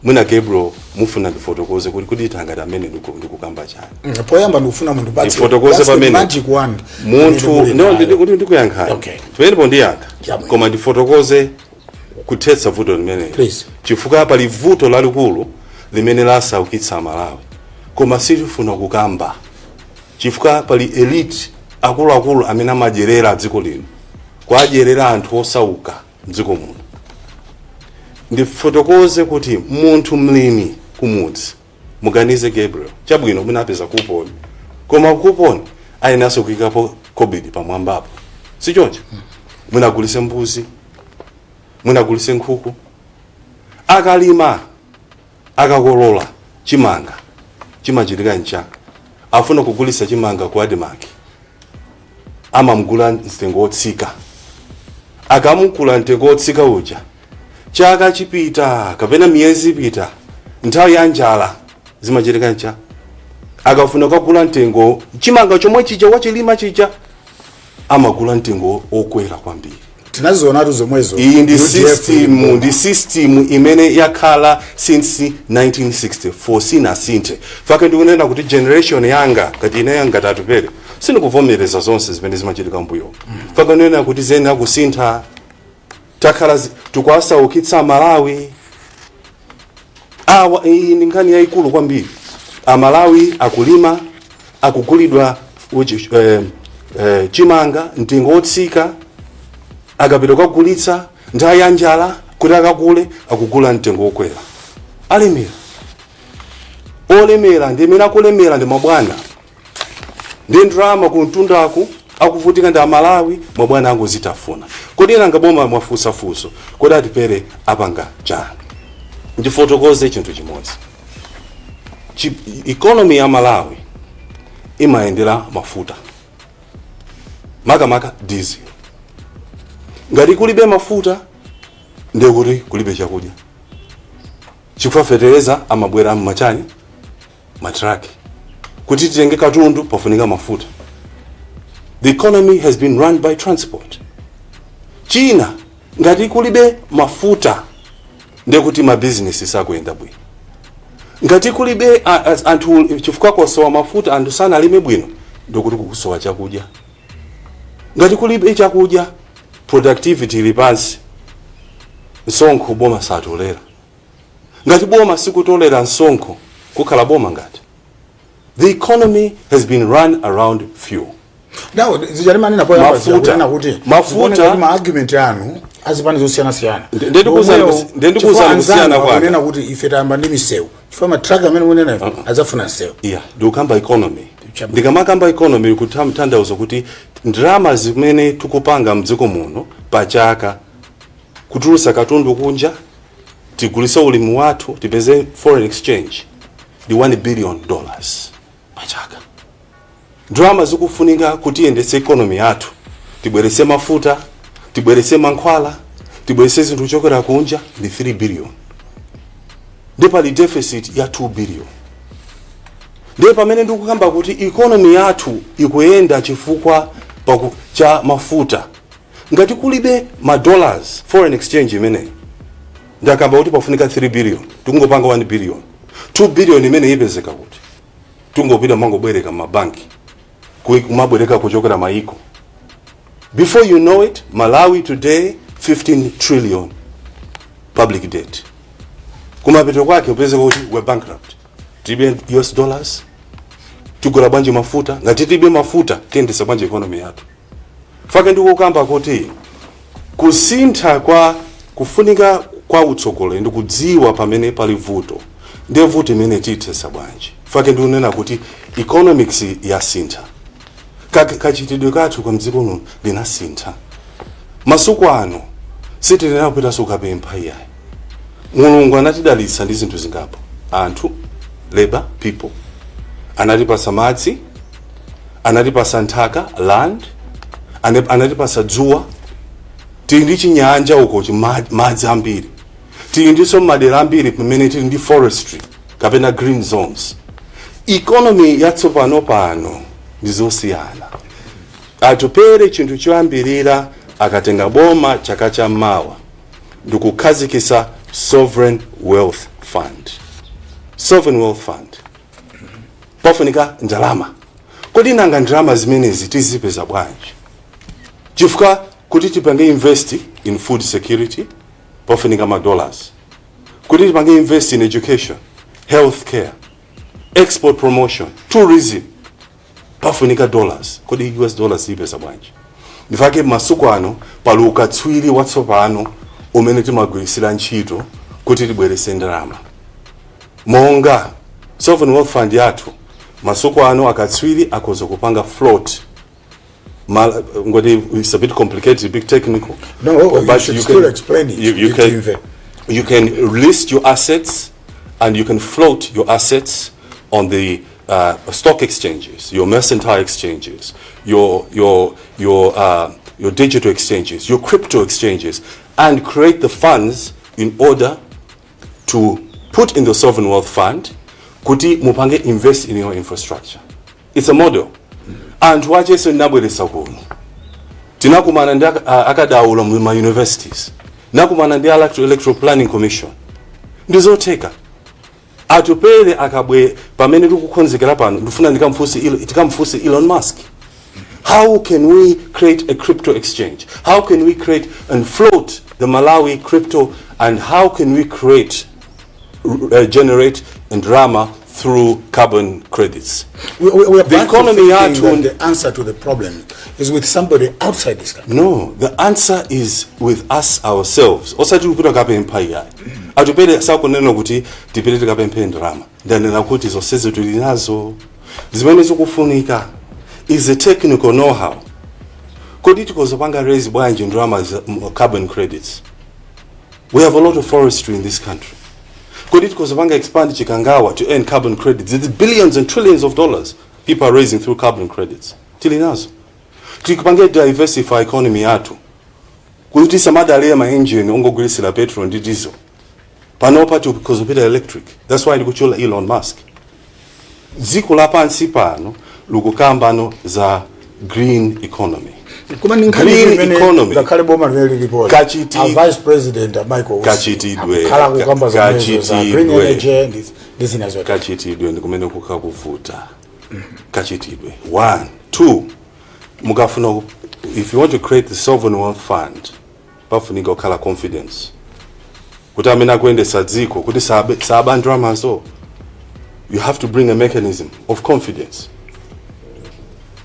Mwina, Gabriel, mufuna ndifotokoze kuti thangata amene ndikukamba chani? Poyamba ndikufuna mundipatse Ndifotokoze what's the pamene. magic wand Munthu imene muli no nayo? Ndikuyankhani. Okay. Pamenepo ndiyankha. Chabwino. Koma ndifotokoze kuthetsa vuto limeneli, Please. chifukwa pali vuto lalikulu limene lasaukitsa Malawi, koma sitifuna kukamba chifukwa pali elite, akuluakulu amene amadyerera dziko lino, kwadyerera anthu osauka mdziko muno. Ndifotokoze kuti munthu mlimi kumudzi, muganize, Gabriel, chabwino, munapeza coupon, koma coupon ayinaso kuyikapo covid pamwambapo, sichoncho? Munagulise mbuzi, munagulise nkhuku. Akalima, akakolola chimanga, chimachitika ncha afuna kugulisa chimanga ku ADMARC, amamugula mtengo wotsika. Akamugula mtengo wotsika uja, chaka chipita kapena miyezi ipita, nthawi ya njala, zimachitika ncha akafuna kukagula mtengo chimanga chomwe chija wachilima chija, amagula mtengo okwera kwambiri. Tinazionatu zomwezo. Iyi ndi UDF system, ili ndi system imene yakhala since 1964, sinasinthe. Fake ndikunena kuti generation yanga, ngati ine yanga Atupele, sindikuvomereza zonse zimene zimachitika mbuyo. Fake ndikunena kuti ziyenera kusintha. Takhala tikuwasaukitsa Malawi awa. Iyi ndi nkhani yayikulu kwambiri. Amalawi akulima, akugulidwa chimanga mtengo wotsika. Akapita kukagulitsa nthawi ya njala kuti akagule, akugula mtengo wokwera. Alemera, olemera ndi amene akulemera ndi mabwana ndi ndalama kumtundaku, akuvutika ndi Amalawi, mabwana angozitafuna. Kodi nanga boma, mwafunsafunso, kodi Atupele apanga chani? Ndifotokoze chinthu chimodzi. Economy ya Malawi imayendera mafuta, makamaka diesel. Ngati kulibe mafuta, ndiye kuti kulibe chakudya, chifukwa fetereza amabwera mmachani, matraki. Kuti titenge katundu pafunika mafuta. The economy has been run by transport. China, ngati kulibe mafuta, ndiye kuti mabizinesi sakuyenda bwino. Ngati kulibe anthu, chifukwa kosowa mafuta, anthu sanalime bwino, ndikuti kukusowa chakudya. Ngati kulibe chakudya, productivity ili pansi, msonkho boma satolera. Ngati boma sikutolera msonkho, kukhala boma ngati The economy has been run around fuel. Now zija limanena poyamba Mafuta. kunena kuti Mafuta. zikuoneka kuti ma argument anu azipani zosiyanasiyana. Ndikuwuzani Chifukwa kusiyana anzanu kwake. akunena kuti ife tayamba ndi misewu, chifukwa matraka amene munena adzafuna msewu. Yeah, ndikukamba economy. Chabwino. Ndikamakamba economy, kutanthauza kuti ndalama zimene tikupanga mdziko muno pachaka, kutulutsa katundu kunja, tigulise ulimi wathu, tipeze foreign exchange, ndi $1 billion pachaka. Ndalama zikufunika kuti tiyendetse economy yathu, tibweretse mafuta, tibweretse mankhwala, tibweretse zinthu kuchokera kunja, ndi 3 billion. Ndi pali deficit ya 2 billion. Ndiye pamene ndikukamba kuti economy yathu ikuyenda chifukwa cha mafuta, ngati kulibe ma dollars, foreign exchange imeneyi, ndakamba kuti pafunika 3 billion, tikungopanga 1 billion. 2 billion imene ipezeka kuti tungopita mangobwereka mabanki, kumabwereka kuchokera maiko. Before you know it, Malawi today, 15 trillion public debt. Kumapeto kwake upeze kuti we're bankrupt. Tilibe US dollars, tigula bwanji mafuta? Ngati tilibe mafuta, tiyendesa bwanji economy yathu? Fake ndikukamba kuti kusintha kwa kufunika kwa utsogoleri ndi kudziwa pamene pali vuto, ndiye vuto imene tiyithesa bwanji. Fake ndikunena kuti economics yasintha. Kachitidwe kathu kwa mdziko muno linasintha. Masiku ano sitiyenera kupitanso kukapempha, iyayi. Mulungu anatidalitsa ndi zinthu zingapo: anthu, labor, people, anatipasa madzi, anatipasa nthaka, land, anatipasa dzuwa. Tili ndi chinyanja uko, madzi ambiri. Tili ndiso madera ambiri pamene tili ndi forestry kapena green zones. Economy yatsopano pano ndi zosiyana. Atupere chinthu choyambirira akatenga boma chaka chammawa ndikukhazikitsa sovereign wealth fund. Sovereign wealth fund, pafunika ndalama. Kodi nanga ndalama zimenezi tizipeza bwanji? Chifukwa kuti tipange invest in food security, pafunika ma dollars. Kuti tipange invest in education, health care, export promotion, tourism, pafunika dollars. Kodi US dollars ipeza bwanji? Ndifake masiku ano pali ukatswiri watsopano umene timagwirisira ntchito kuti tibwerese ndalama, monga sovereign wealth fund yathu. Masiku ano akatswiri akhoza kupanga float. Ngoti it's a bit complicated, a bit technical. No, you But should still explain it. You can, you can list your assets and you can float your assets on the stock exchanges, your mercantile exchanges, your digital exchanges, your crypto exchanges, and create the funds in order to put in the sovereign wealth fund kuti mupange invest in your infrastructure. It's a model. Anthu acheso ndinabweretsa kuno, tinakumana ndi akadaulo mu ma universities, nakumana ndi Electoral Planning Commission. Ndizotheka. Atupere akabwe, pamene tikukonzekera pano, ndifuna tikamfunse Elon Musk: how can we create a crypto exchange? How can we create and float the Malawi crypto? And how can we create generate ndalama through carbon credits? We are The back to economy thinking yathu- that the answer to the problem is with somebody outside this country. No, the answer is with us ourselves. Osati kupita kapempha, iyayi. Atupere sakunena kuti tipite tikapemphe ndalama. Ndanena kuti zonsezi tili nazo. Zimene zikufunika is a technical know-how. Kodi tikozopanga raise bwanji ndalama za carbon credits? We have a lot of forestry in this country. Kodi tikozopanga expand Chikangawa to earn carbon credits? It's billions and trillions of dollars people are raising through carbon credits. Tili nazo. Tikupange diversify economy yathu kuti tisamadalire ma engine ongogwirisira petrol ndi diesel. Panopa tikuzopita electric. That's why ndikuchula Elon Musk. Dziko lapansi pano likukambano za green economy. Koma ndi nkhani Green imene economy. ngakhale boma limene lilipo, a vice president a Michael Usi Kachitidwe. akukhala kukamba zimenezo za green Kachitidwe. energy ndi zina zote. Kachitidwe ndi kumene kukakuvuta. Kachitidwe, one, two. Mukafuna if you want to create the sovereign wealth fund, pafunika kukhala confidence kuti amene akuyendetsa dziko kuti saba ndalamazo. You have to bring a mechanism of confidence.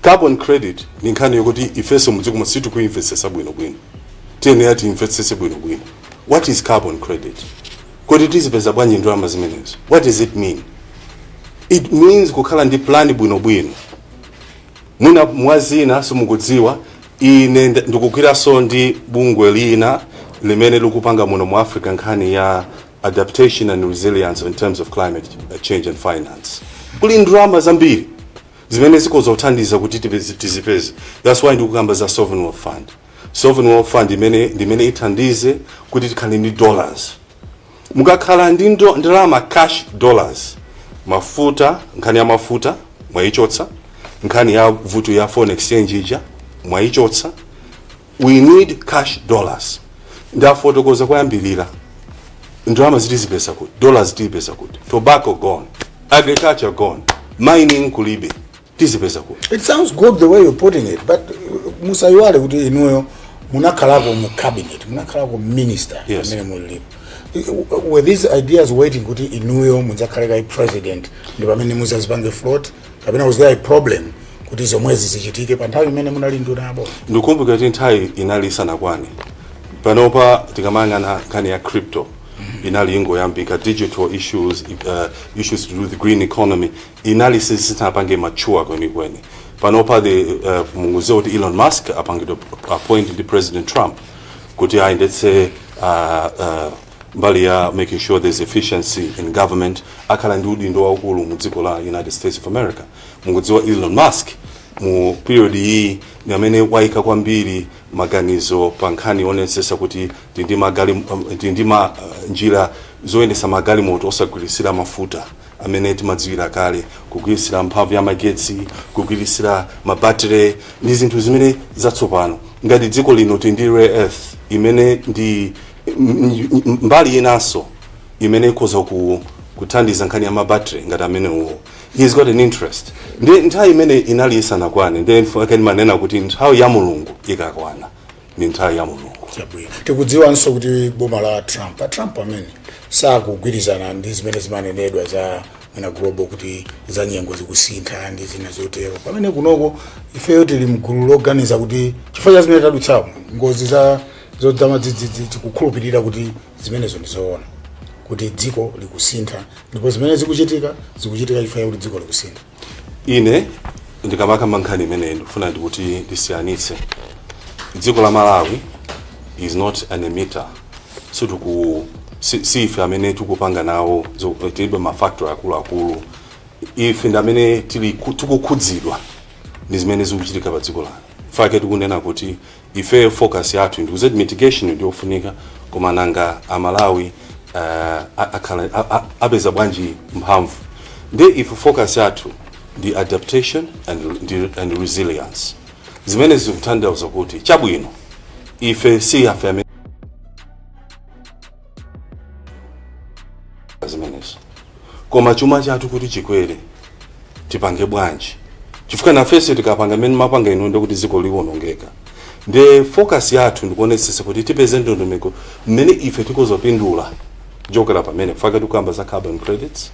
Carbon credit ni nkhani yokuti ifenso mudziko sitikuimvetsesa bwinobwino. Tiyenera timvetsese bwinobwino. What is carbon credit? Kodi tizipeza bwanji ndalama zimenezo? What does it mean? It means kukhala ndi plan bwinobwino. Mwina mwazina simukudziwa, ine ndikugwiranso ndi bungwe lina limene likupanga muno mu Africa nkhani ya adaptation and resilience in terms of climate change and finance. Kuli ndalama zambiri zimene zikozothandiza kuti tizipeze. That's why ndikukamba za sovereign wealth fund. Sovereign wealth fund imene ndimene ithandize kuti tikhale ndi dollars. Mukakhala ndi ndalama, cash dollars, mafuta, nkhani ya mafuta mwayichotsa, nkhani ya vuto ya foreign exchange ija mwayichotsa. We need cash dollars. Ndafotokoza kuyambirira, ndalama zitizipeza kuti? Dollars tizipeza kuti? Tobacco gone, agriculture gone, mining kulibe, tizipeza kuti? It sounds good the way you're putting it, but musayiwale kuti inuyo munakhalako mu cabinet, munakhalako minister. Yes. Amene mulilipo, were these ideas waiting kuti inuyo mudzakhale kai president ndi pamene muzazipange float, kapena was there a problem kuti zomwezi zichitike pa nthawi imene munali nduna yabo? Ndikumbuka kuti nthawi inali isanakwane. Panopa tikamayang'ana nkhani ya crypto, inali ingoyambika. Digital issues, issues to do with the green economy, inali sisinapange mature kwenikweni. Panopa the munguziwa kuti Elon Musk apangidwa appoint ndi President Trump kuti ayendetse mbali ya making sure there's efficiency in government. Akhala ndi udindo waukulu mu dziko la United States of America. Mukudziwa Elon Musk mu period iyi ni amene wayika kwambiri maganizo pa nkhani yonetsetsa kuti tindi magali tindi ma njira zoyendesa magalimoto osagwirisira mafuta amene timadziwira kale, kugwirisira mphamvu ya magetsi, kugwirisira mabattery ndi zinthu zimene zatsopano. Ngati dziko lino tindi rare earth imene ndi mbali inanso imene ikhoza kuthandiza nkhani ya mabattery ngati amenewo. He's got an interest. Ndi nthawi imene inali isanakwane. Ndi manena kuti nthawi ya Mulungu ikakwana ndi nthawi ya Mulungu. Chabwino. Tikudziwanso kuti boma la Trump, a Trump amene sakugwirizana ndi zimene zimanenedwa za mwina global, kuti za nyengo zikusintha ndi zina zotero, pamene kunoko ifeyo tili mgulu loganiza kuti chifukwa cha zimene tadutsamo, ngozi za zodzamadzidzidzi, tikukhulupirira kuti zimenezo ndi zoona, kuti dziko likusintha ndipo zimene zikuchitika zikuchitika chifukwa chakuti dziko likusintha. Ine ndikamakamba nkhani imeneyi, ndikufuna ndikuti ndisiyanitse. Dziko la Malawi is not an emitter. Situku si ife amene tikupanga nawo, tilibe mafactory akuluakulu. Ife ndi amene tili tikukhudzidwa ndi zimene zikuchitika pa dziko lano. Fake tikunena kuti ife focus yathu ndikuzeti mitigation ndiyofunika, koma nanga Amalawi akhala apeza bwanji mphamvu? Ndi ife focus yathu ndi adaptation and resilience, zimene zikutanthauza kuti chabwino, ife si afe amene zimenezo, koma chuma chathu kuti chikwere tipange bwanji? Chifukwa nafenso tikapanga mmene mapanga inu, ndikuti dziko liwonongeka. Ndi focus yathu ndikuonetsetsa kuti tipeze ndondomeko mmene ife tikozopindula jokera pamene faka tikukamba za carbon credits.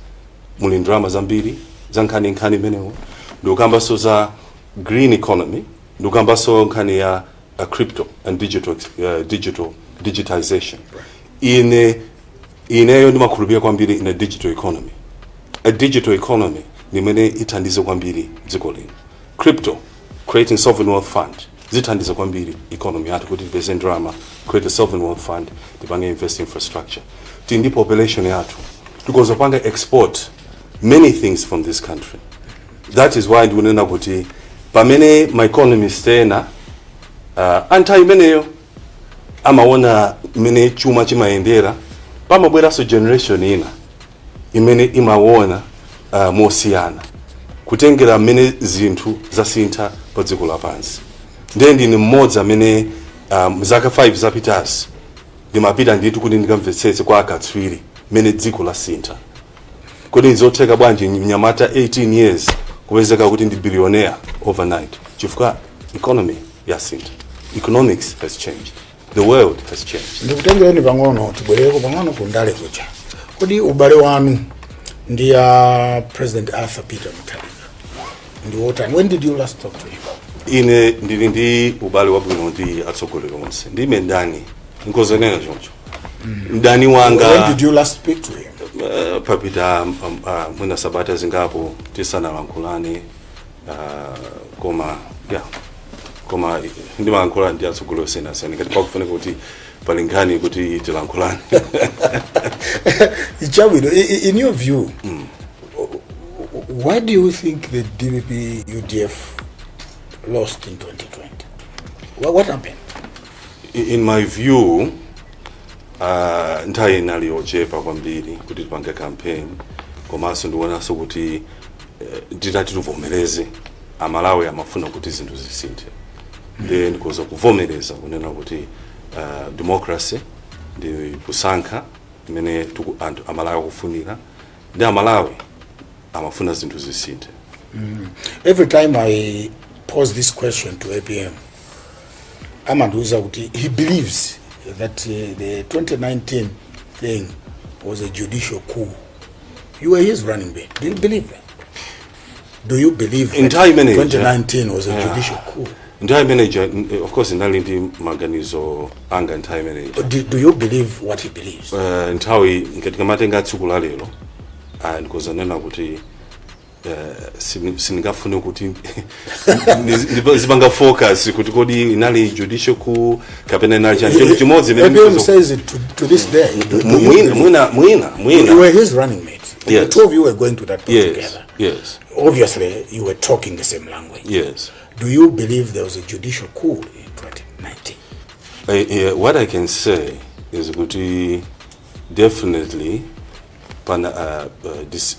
Muli ndalama zambiri za nkhani, nkhani imenewo. Ndikukambanso za green economy, ndikukambanso nkhani ya crypto and digital digitization. Ineyo ndimakhulupirira kwambiri in a digital economy. A digital economy nimene ithandize kwambiri dziko lino. Crypto, creating sovereign wealth fund, zithandiza kwambiri economy yathu kuti tipeze ndalama, create a sovereign wealth fund, tipange invest infrastructure. Tili ndi population yathu, tikozopanga export many things from this country. That is why ndikunena kuti pamene ma economist ena anthawi imeneyo amaona mmene chuma chimayendera, pamabweranso generation ina imene imaona mosiyana, kutengera mmene zinthu zasintha pa dziko lapansi. Ndiye ndine mmodzi amene zaka 5 zapitazi ndimapita ndithu kuti ndikamvetsetse kwa akatswiri mmene dziko lasintha. Kodi nzotheka bwanji mnyamata 18 years kupezeka kuti ndi billionaire overnight? Chifukwa economy yasintha, economics has changed, the world has changed. Ndikutengereni pang'ono, tibwerereko pang'ono ku ndale kuja. Kodi ubale wanu Ndi President Arthur Peter Mutharika ndi wotani? When did you last talk to him? Ine ndili ndi ubale wabwino ndi atsogoleri onse. Ndime ndani nkozonena choncho mdani wanga. When did you last speak to him? Papita mwina sabata zingapo tisanalankhulane, koma yeah, koma ndimalankhula ndi atsogoleri osiyanasiyana ngati pakufunika kuti pali nkhani kuti tilankhulane. Chabwino, in your view, why do you think the DPP UDF lost in 2020? What happened? In my view, nthawi inali yochepa kwambiri kuti tipange campaign, komanso ndionanso kuti titati tivomereze, Amalawi amafuna kuti zinthu zisinthe. Ndiye ndikuza kuvomereza kunena kuti democracy ndi kusankha imene anthu Amalawi akufunira, ndi Amalawi amafuna zinthu zisinthe. Every time I pose this question to APM, amandiuza kuti he believes that the 2019 thing was a judicial coup. You were his running mate. Do you believe that? Do you believe that Nthawi imeneyi, 2019 was a judicial coup? Nthawi imeneyi, of course ndinali ndi maganizo anga nthawi imeneyi. Do you believe what he believes? Nthawi ngati kamatenga tsiku la lero, ndikozanena kuti sindingafune kuti zipanga focus kuti kodi inali judicial coup kapena inali chani, chinthu chimodzi imene APM says it to this day. Do you Mwina, believe? mwina, mwina, mwina. You were his running mate. The Yes. two of you were going to that post together. Yes. Obviously, you were talking the same language. Yes. Do you believe there was a judicial coup in 2019? What I can say is kuti definitely pana this,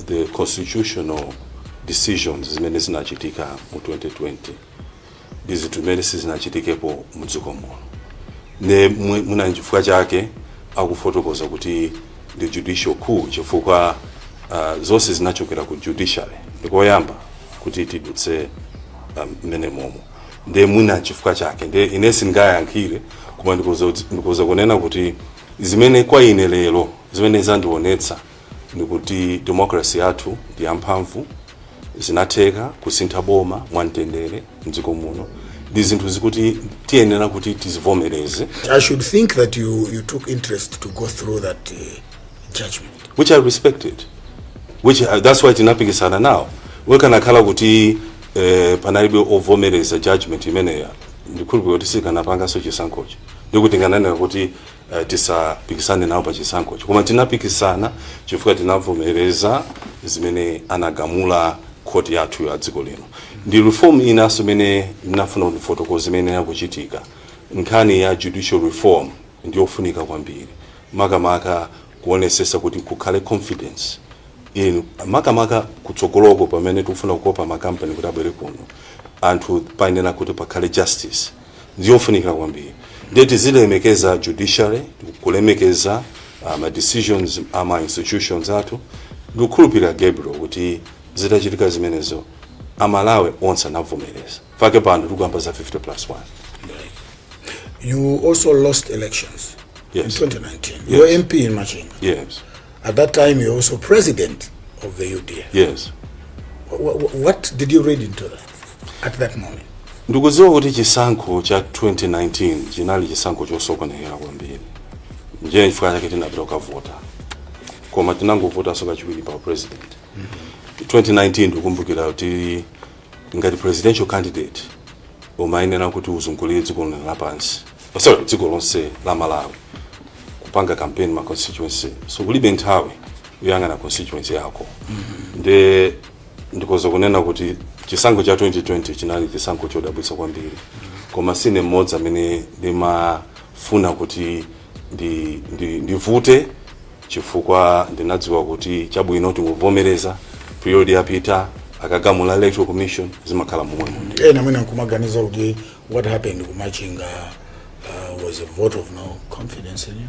the constitutional decisions zimene zinachitika mu 2020 ndi zinthu zimene sizinachitikepo mudziko muno. Ne mwina nchifukwa chake akufotokoza kuti ndi judicial coup, chifukwa zonse zinachokera ku judiciary ndikoyamba kuti tidutse mmene momo. Nde mwina chifukwa chake nde ine sindingayankhire, koma ndikuza kunena kuti zimene kwa ine lero zimene zandionetsa ndikuti democracy yathu ndi yamphamvu. Zinatheka kusintha boma mwamtendere mdziko muno, ndi zinthu zikuti tiyenera kuti tizivomereze. I should think that you took interest to go through that judgment. Which I respected, which that's why tinapikisana nawo. Wekanakhala kuti panalibe ovomereza judgment imeneya, ndikhulupirira kuti sikanapanganso chisankhocho, ndikuti ngananena kuti tisapikisane nawo pa chisankhocho. Koma tinapikisana chifukwa tinavomereza zimene anagamula khoti yathu ya dziko lino. Ndi reform inanso imene ndinafuna kuti imene yakuchitika, nkhani ya judicial reform, ndiyofunika kwambiri, makamaka kuonesesa kuti kukhale confidence in makamaka kutsogoloko pamene tikufuna kukopa makampani kuti abwere kuno. Anthu payenera kuti pakhale justice, ndiyofunika kwambiri. Ndiye tizilemekeza judiciary, kulemekeza ma decisions ama institutions athu. Ndikukhulupirira, Gabriel, kuti zitachitika zimenezo Amalawi onse anavomereza fake. Pano tikuyamba za 50 plus 1. You also lost elections Yes. in 2019. You were MP in Machinga. Yes. At that time, you were also president of the UDF. Yes. What did you read into that at that moment? Ndikudziwa kuti chisankho cha 2019 chinali chisankho chosokonekera kwambiri. Ndiye chifukwa chake tinapita kukavota, koma tinangovotanso kachiwiri pa president. 2019 ndikumbukira kuti ngati presidential candidate umayenera kuti uzungulire dziko lino lapansi, oh, sorry, dziko lonse la Malawi, kupanga campaign ma constituency, so kulibe nthawi yoyang'ana constituency yako. Nde ndikoza kunena kuti chisankho cha 2020 chinali chisankho chodabwitsa kwambiri, koma sine mmodzi amene ndimafuna kuti ndivute, chifukwa ndinadziwa kuti chabwino tingovomereza period yapita, akagamula Electoral Commission zimakhala momwemo. Ena mwina nkumaganiza kuti what happened kumachinga was a vote of no confidence in you.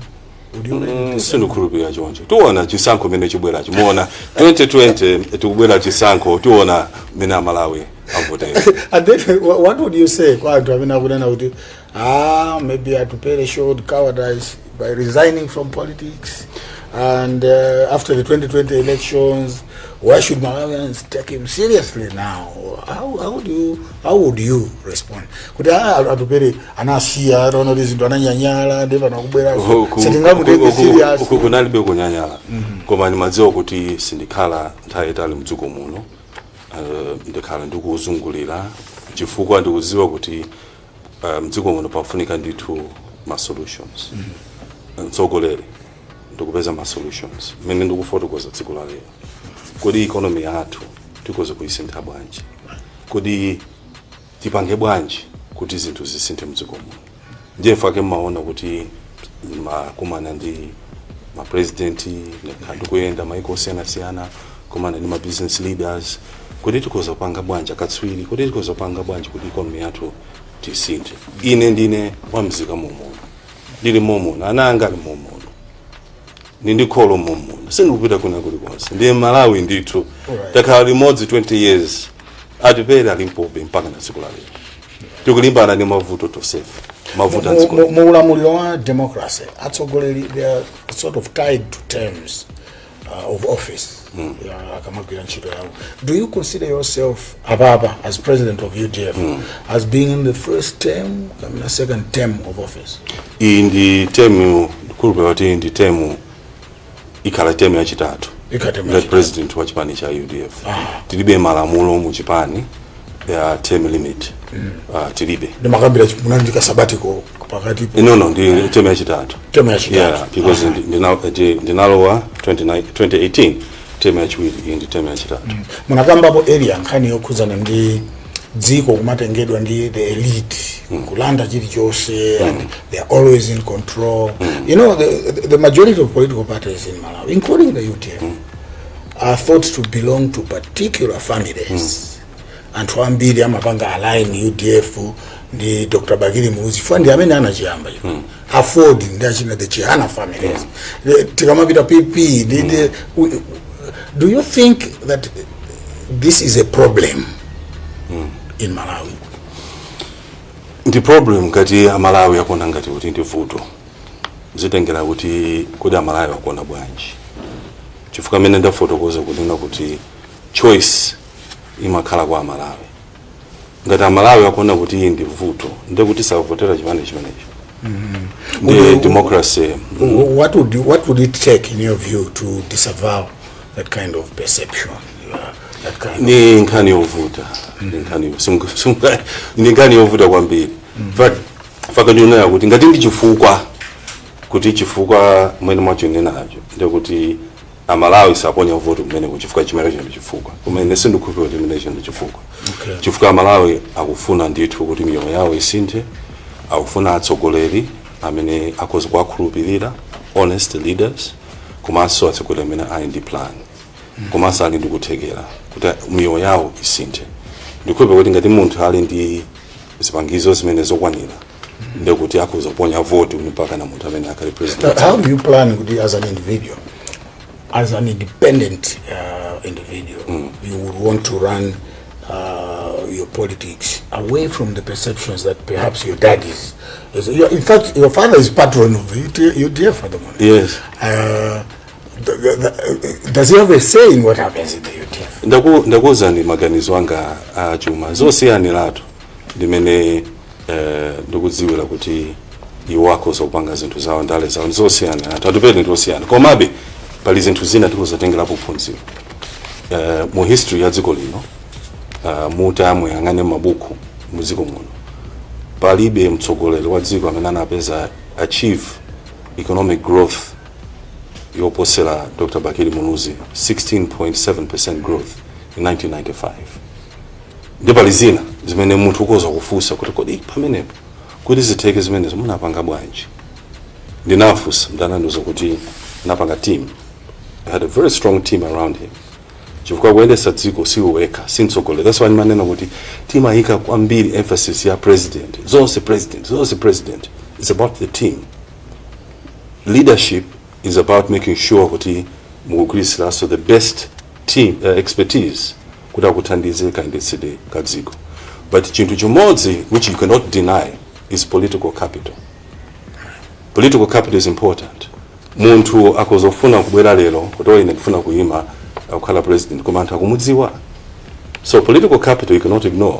Would you read it the same? Sindikhulupirira choncho. Tiona chisankho mene chibweracho, muona 2020 tikubwera chisankho, tiona mene Amalawi avotera. And then what would you say kwa anthu amene akunena kuti, ah, maybe Atupele showed cowardice by resigning from politics? And after the 2020 elections, why should Malawians take him seriously now? How would you respond kuti ah, Atupere anasiya ataona kuti zinthu ananyanyala, ndi pano akubwera, sitingamutenge serious? Uku kunalibe kunyanyala, koma ndimadziwa kuti sindikhala nthawi itali mdziko muno. Ndikhala ndikuzungulira chifukwa ndikudziwa kuti mdziko muno pafunika ndithu ma solutions. Mtsogoleri ndikupeza ma solutions mmene ndikufotokoza tsiku la lero. Kodi economy yathu tikoze kuyisintha bwanji? Kodi tipange bwanji kuti zinthu zisinthe mdziko muno? Ndiye fake mmaona kuti makumana ndi mapresidenti, ndikhala ndikuyenda maiko osiyanasiyana, kumana ndi ma business leaders, kuti tikhoza kupanga bwanji, akatswiri, kuti tikhoza kupanga bwanji kuti economy yathu tisinthe. Ine ndine wamzika momuno, ndili momuno, ana anga ali momuno, ndi kholo momuno, sindikupita kuna kulikonse. Ndiye Malawi ndithu. Takhala limodzi 20 years, Atupere alimpobe mpaka na tsiku la lero. Tikulimbana ndi mavuto tonsefe, mavuto a dziko. Mu ulamuliro wa democracy, atsogoleri, they are sort of tied to terms of office akamagwira ntchito yawo. Do you consider yourself apapa as president of UDF as being in the first term kapena second term of office? Iyi ndi term, ndikhulupirira kuti ndi term, ikhala term yachitatu. Ikhala term ngati yachitatu. President wa chipani cha UDF. Tilibe malamulo mu chipani ya term limit, tilibe. Ndimakambira munandika sabbatical pakatipo. No, ndi term yachitatu. Term yachitatu. Yeah, because ndinalowa 29 2018, term yachiwiri. Iyi ndi term yachitatu. Munakambapo area nkhani yokhudzana ndi dziko kumatengedwa ndi the elite, kulanda chilichonse, and they are always in control. The majority of political parties in Malawi, including the UDF, are thought to belong to particular families. Anthu ambiri amapanga align UDF ndi Dr Bakili Muluzi chifukwa ndi amene anachiyamba icho. AFORD ndi achina the Chihana families. Tikamapita PP do you think that this is a problem in Malawi? Ndi problem ngati Amalawi akuona ngati kuti ndi vuto. Zitengera kuti kodi Amalawi akuona bwanji, chifukwa amene ndafotokoza kunena kuti choice imakhala kwa Amalawi. Ngati Amalawi akuona kuti iyi ndi vuto, ndiye kuti savotera chipani chimenecho. Ndi democracy. What would it take in your view to disavow that kind of perception, that kind of Ni nkhani yovuta, ndi nkhani yovuta kwambiri. Faka ndionera kuti ngati ndi chifukwa kuti chifukwa mwene mwachonenacho, ndikuti Amalawi saponya voto kumene kuchifukwa chimenecho ndi chifukwa, koma ine sindikhulupirira kuti chimenecho ndi chifukwa, chifukwa Amalawi akufuna ndithu kuti miyoyo yawo isinthe. Akufuna atsogoleri amene akhoza kuwakhulupirira, honest leaders, komanso atsogoleri amene ali ndi plan, komanso ali ndi kuthekera kuti miyoyo yawo isinthe. Ndikhulupirira kuti ngati munthu ali ndi zipangizo zimene zokwanira, ndekuti akhoza kuponya voti kuti mpaka na munthu amene akhale president. How do you plan kuti as an individual, as an independent individual, you would want to run your politics away from the perceptions that perhaps your dad is, in fact, your father is patron of the UDF at the moment? Yes. Does he have a say in what happens in the UDF? Ndakuwuzani maganizo anga achuma zosiyaniratu ndimene ndikudziwira kuti iwo akhoza kupanga zinthu zawo, ndale zawo zosiyaniratu, Atupere ndi osiyana. Komabe pali zinthu zina tikuzatengerapo phunziro mu history ya dziko lino. Mutamuyang'ane mabuku mu dziko muno, palibe mtsogoleri wa dziko amene anapeza achieve economic growth yoposera Dr Bakili Muluzi, 16.7% growth in 1995. Ndi pali zina zimene munthu ukhoza kufunsa kuti kodi pamenepo kuti zitheke zimenezo munapanga bwanji? Ndinafunsa, ndanandiuza kuti anapanga team. I had a very strong team around him, chifukwa kuyendetsa dziko siwe wekha, si mtsogoleri. That's why ndimanena kuti timayika kwambiri emphasis ya president, zonse president, zonse president. It's about the team. Leadership is about making sure kuti mukugwiritsiraso the best team, expertise kuti akuthandize kayendetsedwe ka dziko. But chinthu chimodzi which you cannot deny is political capital. Political capital is important. Munthu akozofuna kubwera lero kuti, "Oh, ine ndifuna kuyima kukhala president," koma anthu akumudziwa? So political capital you cannot ignore.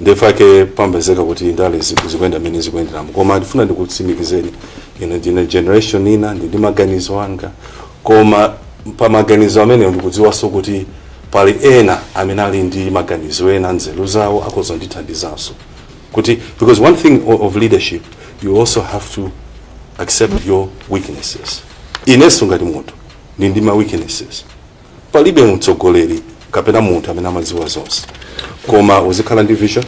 Ndefake pambezeka kuti ndale zikuyenda mmene zikuyenderamo. Koma ndifuna ndikutsimikizeni, ine ndine generation ina, ndi maganizo anga, koma pa maganizo ameneyo ndikudziwanso kuti pali ena amene ali ndi maganizo ena, nzeru zawo, akozondithandizanso kuti, because one thing of leadership, you also have to accept your weaknesses. Inenso ngati munthu ndi ma weaknesses. Palibe mtsogoleri kapena munthu amene amadziwa zonse, koma uzikhala ndi vision,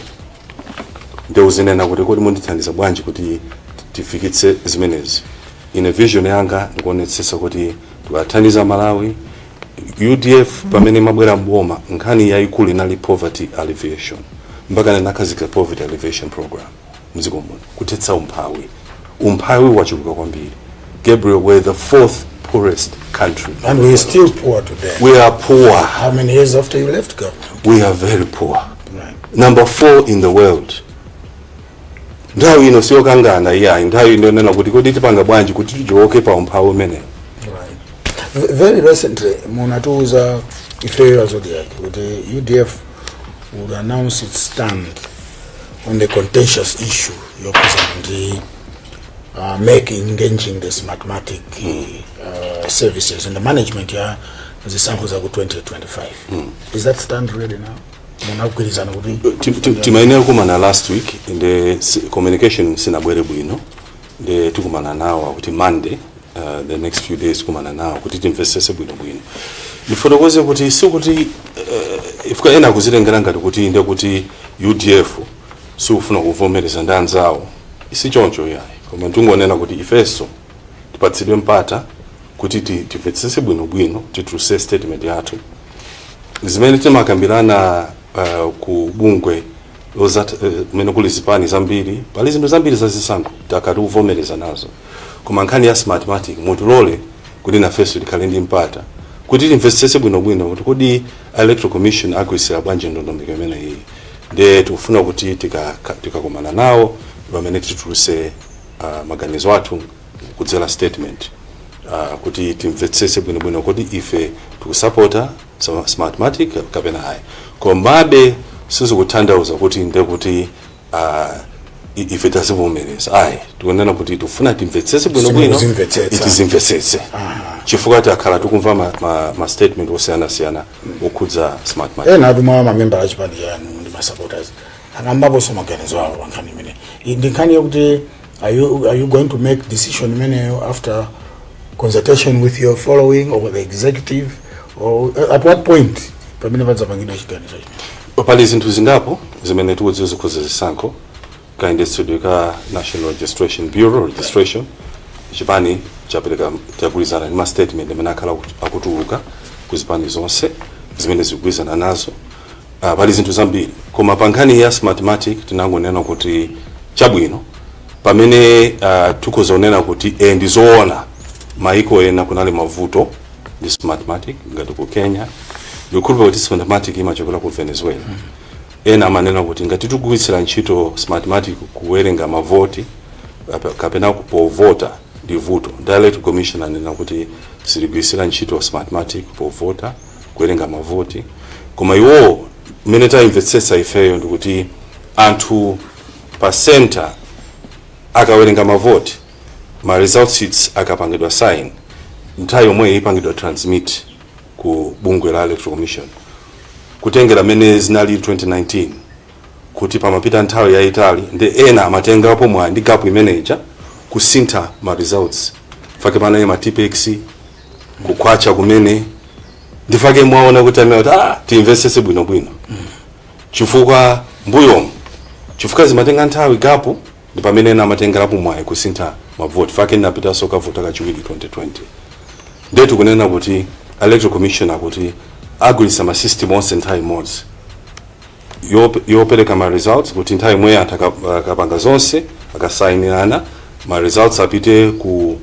ndi uzinena kuti, "Kodi mundithandiza bwanji kuti tifikitse zimenezi?" Ine vision yanga ndikuonetsetsa kuti tikathandiza Malawi. UDF pamene mabwera mboma, nkhani yayikulu inali poverty alleviation, mpaka nakhazika poverty alleviation program mdziko muno, kuthetsa umphawi. Umphawi wachuluka kwambiri, Gabriel. We're the fourth poorest country. And we're still poor today. We are poor. How many years after you left government? We are very poor. Number four in the world. Nthawi ino siyokangana iyayi, nthawi ino nena kuti, kodi tipanga bwanji kuti tichoke pa umphawi umenewu? Right. Very recently munatiuza ifeyo ya Zodiak kuti UDF would announce its stand on the contentious issue yokhuzana ndi MEC engaging the Smartmatic services and the management ya zisankho zaku 2025. Is that stand ready now? Munagwirizana kuti Timayenera kumana last week, nde communication sinabwere bwino, nde tikumana nawo akuti Monday, the next few days kumana nawo kuti timvesese bwino bwino. Ndifotokoze kuti sikuti ifika ena kuzitengera ngati kuti nde kuti UDF sikufuna kuvomereza ndi anzawo. Si choncho yayi, koma tingonena kuti ifenso tipatsidwe mpata kuti timvetsese bwinobwino, tituluse statement yathu. Zimene timakambirana ku bungwe kumene kuli zipani zambiri, pali zinthu zambiri zazisankho takati kuvomereza nazo, koma nkhani ya Smartmatic mutulole kuti nafenso tikhale ndi mpata kuti timvetsetse bwinobwino kuti kodi Electoral Commission agwirisira bwanji ndondomeko imene iyi. Ndiye tikufuna kuti tikakumana nawo pamene tituluse maganizo athu kudzera statement, kuti timvetsetse bwinobwino kuti ife tikusapota Smartmatic kapena ayi. Komabe sizikutanthauza kuti nde kuti ife tazivomereza ayi. Tikunena kuti tifuna timvetsetse bwinobwino. Simukuzimvetsetsa. Tizimvetsetse, chifukwa takhala tikumva ma statement osiyanasiyana okhudza Smartmatic. Ena atumwa mamembala achipani chanu ndi ma supporters akambaponso maganizo awo pa nkhani imene. Ndi nkhani yokuti are you going to make decision imeneyo after consultation with your following or with the executive, or at what point pamene padzapangidwa chiganizo chimene? Pali zinthu zingapo zimene tikudziwa zikhuza zisankho, kayendetsedwe ka National Registration Bureau, registration. Chipani chapereka, chagwirizana ndi ma statement amene akhala akutuluka ku zipani zonse zimene zikugwirizana nazo. Pali zinthu zambiri, koma pa nkhani ya Smartmatic tinangonena kuti chabwino, pamene tikhoza kunena kuti ndi zoona, maiko ena kunali mavuto ndi Smartmatic, ngati ku Kenya. Ndikukhulupirira kuti Smartmatic imachokera ku Venezuela. Ena amanena kuti ngati tikugwiritsira ntchito Smartmatic kuwerenga mavoti kapena povota, ndi vuto. Ndi Electoral Commission anena kuti sitigwiritsira ntchito Smartmatic povota, kuwerenga mavoti. Koma iwowo, mmene tayimvetsetsa ifeyo, ndikuti anthu pa center akawerenga mavoti, ma result sheets akapangidwa sign, nthawi yomwe ipangidwa transmit ku bungwe la Electoral Commission. Kutengera mmene zinali 2019, kuti pamapita nthawi yayitali, ndi ena amatengapo mwayi ndi gap imeneja kusintha ma results. Fake panali ma Tipp-Ex kukhwacha kumene, ndifake mwaona kuti amene kuti timvetsetse bwinobwino, chifukwa mbuyomu, chifukwa zimatenga nthawi, gap, ndi pamene ena amatengerapo mwayi kusintha mavoti. Fake ndinapitanso kavota kachiwiri 2020. Ndiye tikunena kuti Electoral Commission akuti agwiritsa ma system onse nthawi imodzi yopereka ma results, kuti nthawi imwe anthu akapanga zonse, akasayinirana, ma results apite ku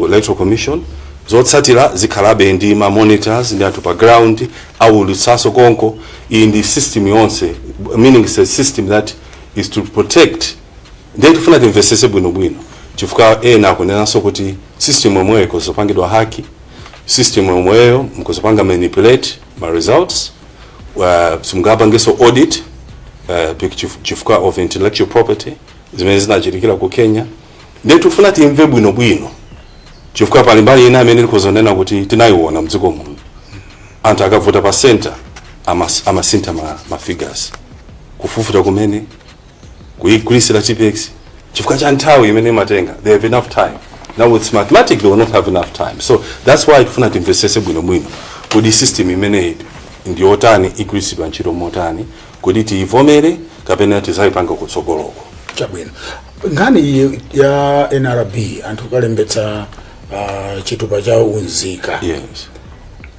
Electoral Commission. Zotsatira zikhalabe ndi ma monitors ndi anthu pa ground, awulutsanso konko. Iyi ndi system yonse, meaning it's a system that is to protect. Ndiye tifuna timvetsetse bwinobwino. Chifukwa ena akunenanso kuti system yomweyo ikuzopangidwa hack, system yomweyo mkuzopanga manipulate ma results, simungapangenso audit chifukwa of intellectual property, zimene zinachitikira ku Kenya. Ndiye tifuna timve bwinobwino, chifukwa pali mbali ina amene tikuzonena kuti tinayiona mdziko muno, anthu akavota pa center amasintha ma figures, kufufuta kumene kuyigwirisira Tipp-Ex chifukwa cha nthawi imene imatenga. They have enough time. Now with Smartmatic they will not have enough time, so that's why tifuna timvesese bwinobwino kuti system imeneyi ndiyotani, igwiritsidwa ntchito motani, kuti tiyivomere kapena tizayipanga kutsogoloko. Chabwino. Nkhani iyi ya NRB, anthu kalembetsa chitupa cha unzika,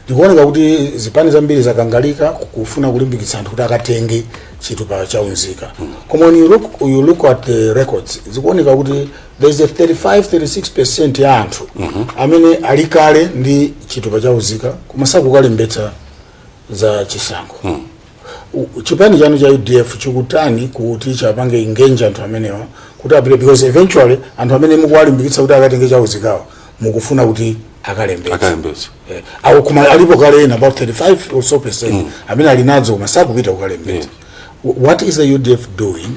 ndikuoneka kuti zipani zambiri zakangalika kufuna kulimbikitsa anthu kuti akatenge chitupa cha unzika. Koma when you look at the records, zikuoneka kuti there is a 35 36% ya anthu amene ali kale ndi chitupa cha unzika koma sakukalembetsa za chisankho. Chipani chanu cha UDF chikutani kuti chapange engage anthu amenewa kuti apite? Because eventually anthu amene mukuwalimbikitsa kuti akatenge cha unzikawa mukufuna kuti akalembetse. Akalembetsa. Awo koma alipo kale ena about 35 or so percent amene ali nadzo koma sakupita kukalembetsa. What is the UDF doing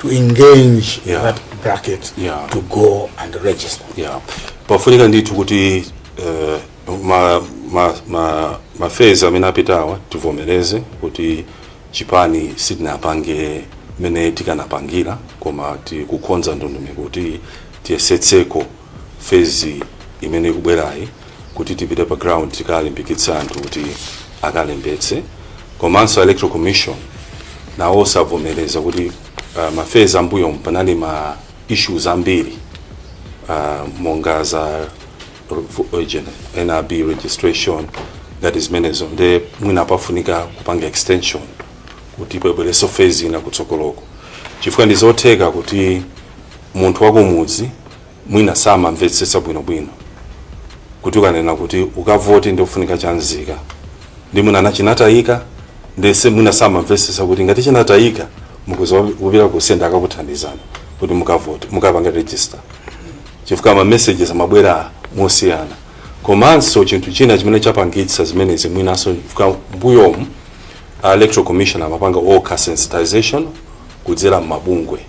to engage that bracket to go and register? Yeah, pafunika ndithu kuti ma phase amene apitawa tivomereze kuti chipani sitinapange mene tikanapangira, koma tikukonza ndondomeko kuti tiyesetseko phase imene ikubwerayi kuti tipite pa ground, tikalimbikitsa anthu kuti akalembetse. Komanso Electoral Commission nawo savomereza kuti ma phase ambuyo panali ma issues ambiri, monga za NRB registration, ngati zimenezo. Nde mwina pafunika kupanga extension kuti pabwerenso phase ina kutsogoloko, chifukwa ndi zotheka kuti munthu wakumudzi mwina samamvetsetsa bwinobwino kuti ukanena kuti ukavote ndi ufunika chanzika, ndi mwina anachinatayika, ndese mwina samamvetsetsa kuti ngati chinatayika mukuza kupita ku center akakuthandizani kuti mukavote, mukapanga register, chifukwa ma messages amabwera mosiyana. Komanso chinthu china chimene chapangitsa zimenezi mwinanso chifukwa mbuyomu a Electoral Commission amapanga okha sensitization kudzera m'mabungwe,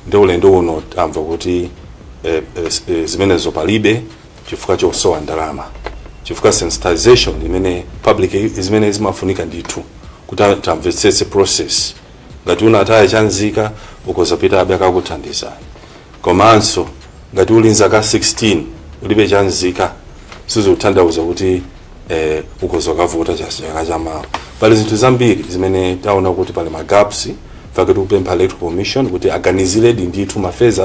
ndi ulendo uno tamva kuti zimenezo palibe chifukwa chosowa ndalama, chifukwa sensitization imene public zimene zimafunika ndithu kuti tamvetsetse process. Ngati unataya chanzika ukozapita abe akakuthandizani. Komanso ngati uli nzaka 16 ulibe chanzika, sizikutanthauza kuti ukhoza ukavota chaka chamawa. Pali zinthu zambiri zimene taona kuti pali ma gaps fake. Tikupempha Electoral Commission kuti aganiziredi ndithu ma phase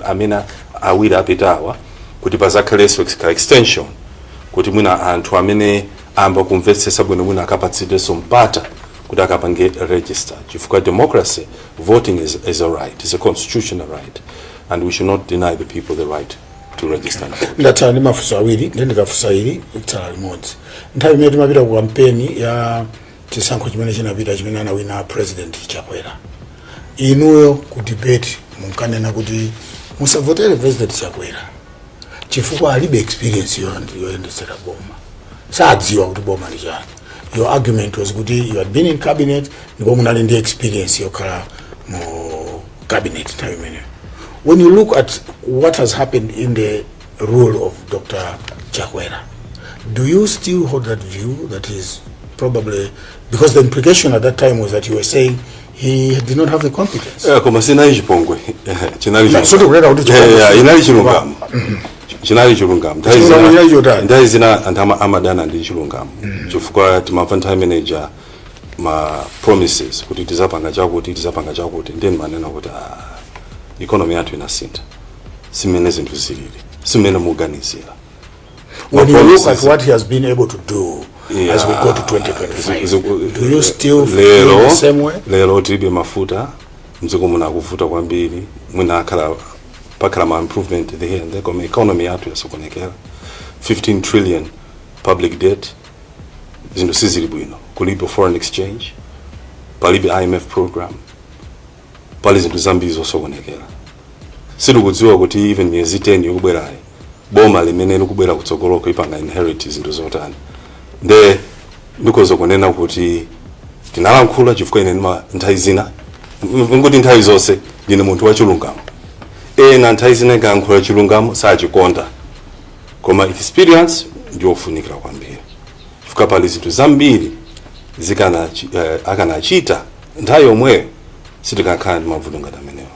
amene awiri apitawa kuti pazakhalenso ka extension, kuti mwina anthu amene amba kumvetsetsa bwino mwina akapatsidwenso mpata kuti akapange register, chifukwa democracy, voting is a right, is a constitutional right, and we should not deny the people the right to register and vote. Ndatsala ndi mafunso awiri, ndi ndikafunsa ili kutsala limodzi. Nthawi imene timapita ku kampeni ya chisankho chimene chinapita, chimene anawina President Chakwera, inuyo ku debate munkanena kuti musavotere President Chakwera chifukwa alibe experience yoyendetsera boma, sadziwa kuti boma ndi chani. Your argument was kuti you had been in cabinet ndipo munali ndi experience yokhala mu cabinet nthawi imeneyo. When you look at what has happened in the rule of Dr. Chakwera, do you still hold that view that is probably, because the implication at that time was that you were saying he did not have the competence? Koma sinali chipongwe, chinali Na, soti kuleta kuti chipongwe. Inali chilungamo, chinali chilungamo. Nthawi Chilungamo chinali chotani? Nthawi zina anthu amadana ndi chilungamo, chifukwa timamva nthawi imeneja ma promises kuti tizapanga chakuti, tizapanga chakuti. Ndiye manena kuti, ah, economy yathu inasintha, simene zinthu zilili, simene muganizira. When you look at promises. what he has been able to do as we go to 2025, do you still feel Lero the same way? Lero tilibe mafuta mdziko muno, akuvuta kwambiri. Mwina akhala pakhala ma improvement here and there, koma economy yathu yasokonekera, 15 trillion public debt, zinthu sizili bwino, kulibe foreign exchange, palibe IMF program, pali zinthu zambiri zosokonekera. Sitikudziwa kuti even miyezi 10 yokubwerayi, boma limene likubwera kutsogoloko ipanga inherit zinthu zotani. Nde ndikhoza kunena kuti tinalankhula chifukwa ine ndima nthawi zina, ngoti nthawi zonse, ndine munthu wachilungamo. Ena nthawi zina ikayankhula chilungamo sachikonda, koma experience ndiyofunikira kwambiri, chifukwa pali zinthu zambiri zikana akanachita nthawi yomweyo, sitikakhala ndi mavuto ngati amenewo.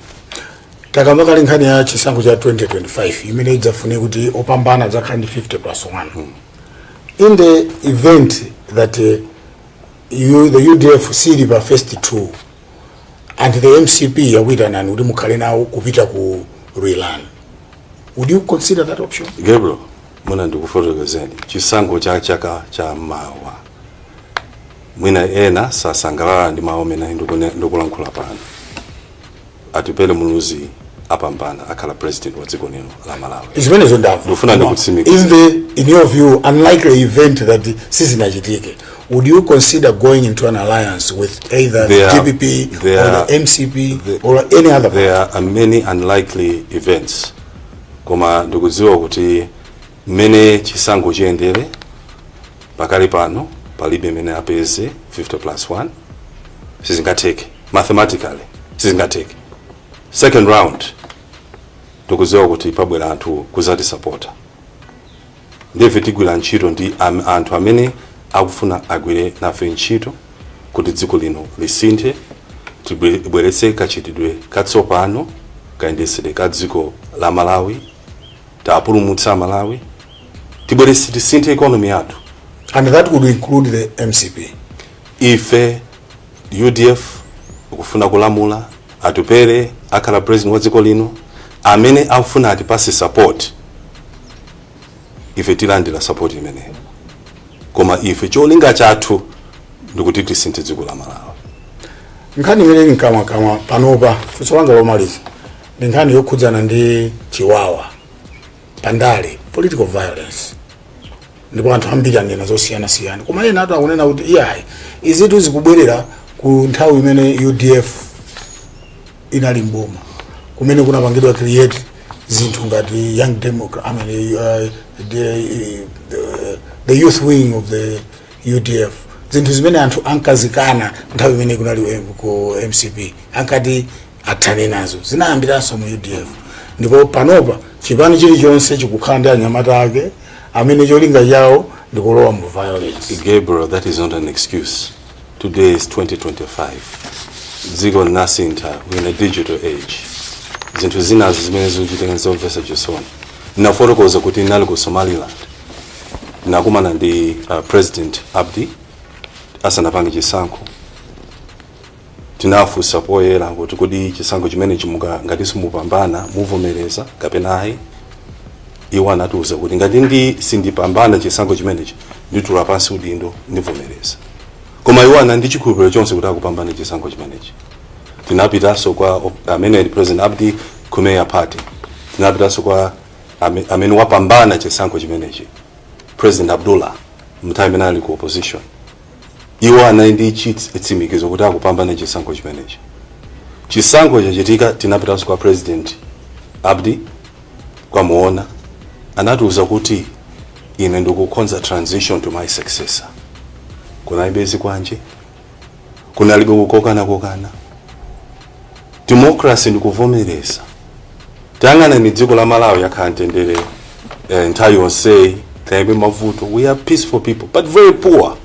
Takamba kale nkhani ya chisankho cha 2025 imene idzafune kuti opambana adzakhala ndi 50 plus 1. In the event that the UDF sili pa first two and the MCP yakuitanani kuti mukhale nawo kupita ku rerun, would you consider that option? Gabriel, mwina ndikufotokozeni chisankho cha chaka cha mawa. Mwina ena sasangalala ndi mawu amene ndikulankhula pano. Atupele Muluzi apambana, akhala president wa dziko lino la Malawi. Zimenezo ndamva. Ndikufuna ndikutsimikiza. In your view, unlikely event that sizinachitike, would you consider going into an alliance with either the DPP or the MCP or any other party? There are many unlikely events, koma ndikudziwa kuti mmene chisankho chiyendere pakali pano, palibe mmene apeze 50 plus 1. Sizingatheke, mathematically sizingatheke. Second round, ndikudziwa kuti pabwera anthu kuzatisapota. Ndife tigwira ntchito ndi anthu amene akufuna agwire nafe ntchito kuti dziko lino lisinthe, tibweretse kachitidwe katsopano kayendetsedwe ka dziko la Malawi, tapulumutsa Malawi, tibweretse, tisinthe economy yathu. And that would include the MCP? Ife UDF kufuna kulamula, Atupere akhala president wa dziko lino. Amene akufuna atipase support, ife tilandira support imeneyo, koma ife cholinga chathu ndikuti tisinthe dziko la Malawi. Nkhani imene ili mkamwakamwa panopa, funso langa lomaliza, ndi nkhani yokhudzana ndi chiwawa pandale, political violence. Ndipo anthu ambiri anena zosiyanasiyana, koma ena atu akunena kuti iyayi, izitu zikubwerera ku nthawi imene UDF inali mboma, kumene kunapangidwa create zinthu ngati Young Democrat, I mean, the youth wing of the UDF, zinthu zimene anthu ankazikana nthawi imene kunali ku MCP, ankati athane nazo, zinayambiranso mu UDF. Ndipo panopa chipani chilichonse chikukhala ndi anyamata ake amene cholinga chawo ndikulowa mu violence. Gabriel, that is not an excuse. Today is 2025. Dziko linasintha. We're in a digital age. Zinthu zinazo zimene zikuchitika nzomvetsa chisoni. Ndinafotokoza kuti ndinali ku Somaliland, nakumana ndi President Abdi asanapange chisankho. Tinafunsa poyera kuti kodi chisankho chimene chimuka, ngati simupambana, muvomereza kapena ayi? Iwo anatiuza kuti ngati ndi sindipambana chisankho chimenechi, nditula pansi udindo, ndivomereza. Koma iwo ana ndi chikhulupiriro chonse kuti akupambana chisankho chimenechi. Tinapitanso kwa amene ali President Abdi, Kulmiye Party. Tinapitanso kwa amene wapambana chisankho chimenechi, President Abdullah, mnthawi imene ali ku opposition. Iwo anali ndi chitsimikizo kuti akupambana chisankho chimenechi. Chisankho chachitika, tinapitanso kwa President Abdi kwamuona. Anatiuza kuti ine ndikukonza transition to my successor. Kunalibe zikwanje, kunalibe kukokana kokana. Democracy ndikuvomereza. Tayang'ana ni dziko la Malawi, yakhala mtendere nthawi yonseyi, tilibe mavuto. We are peaceful people but very poor.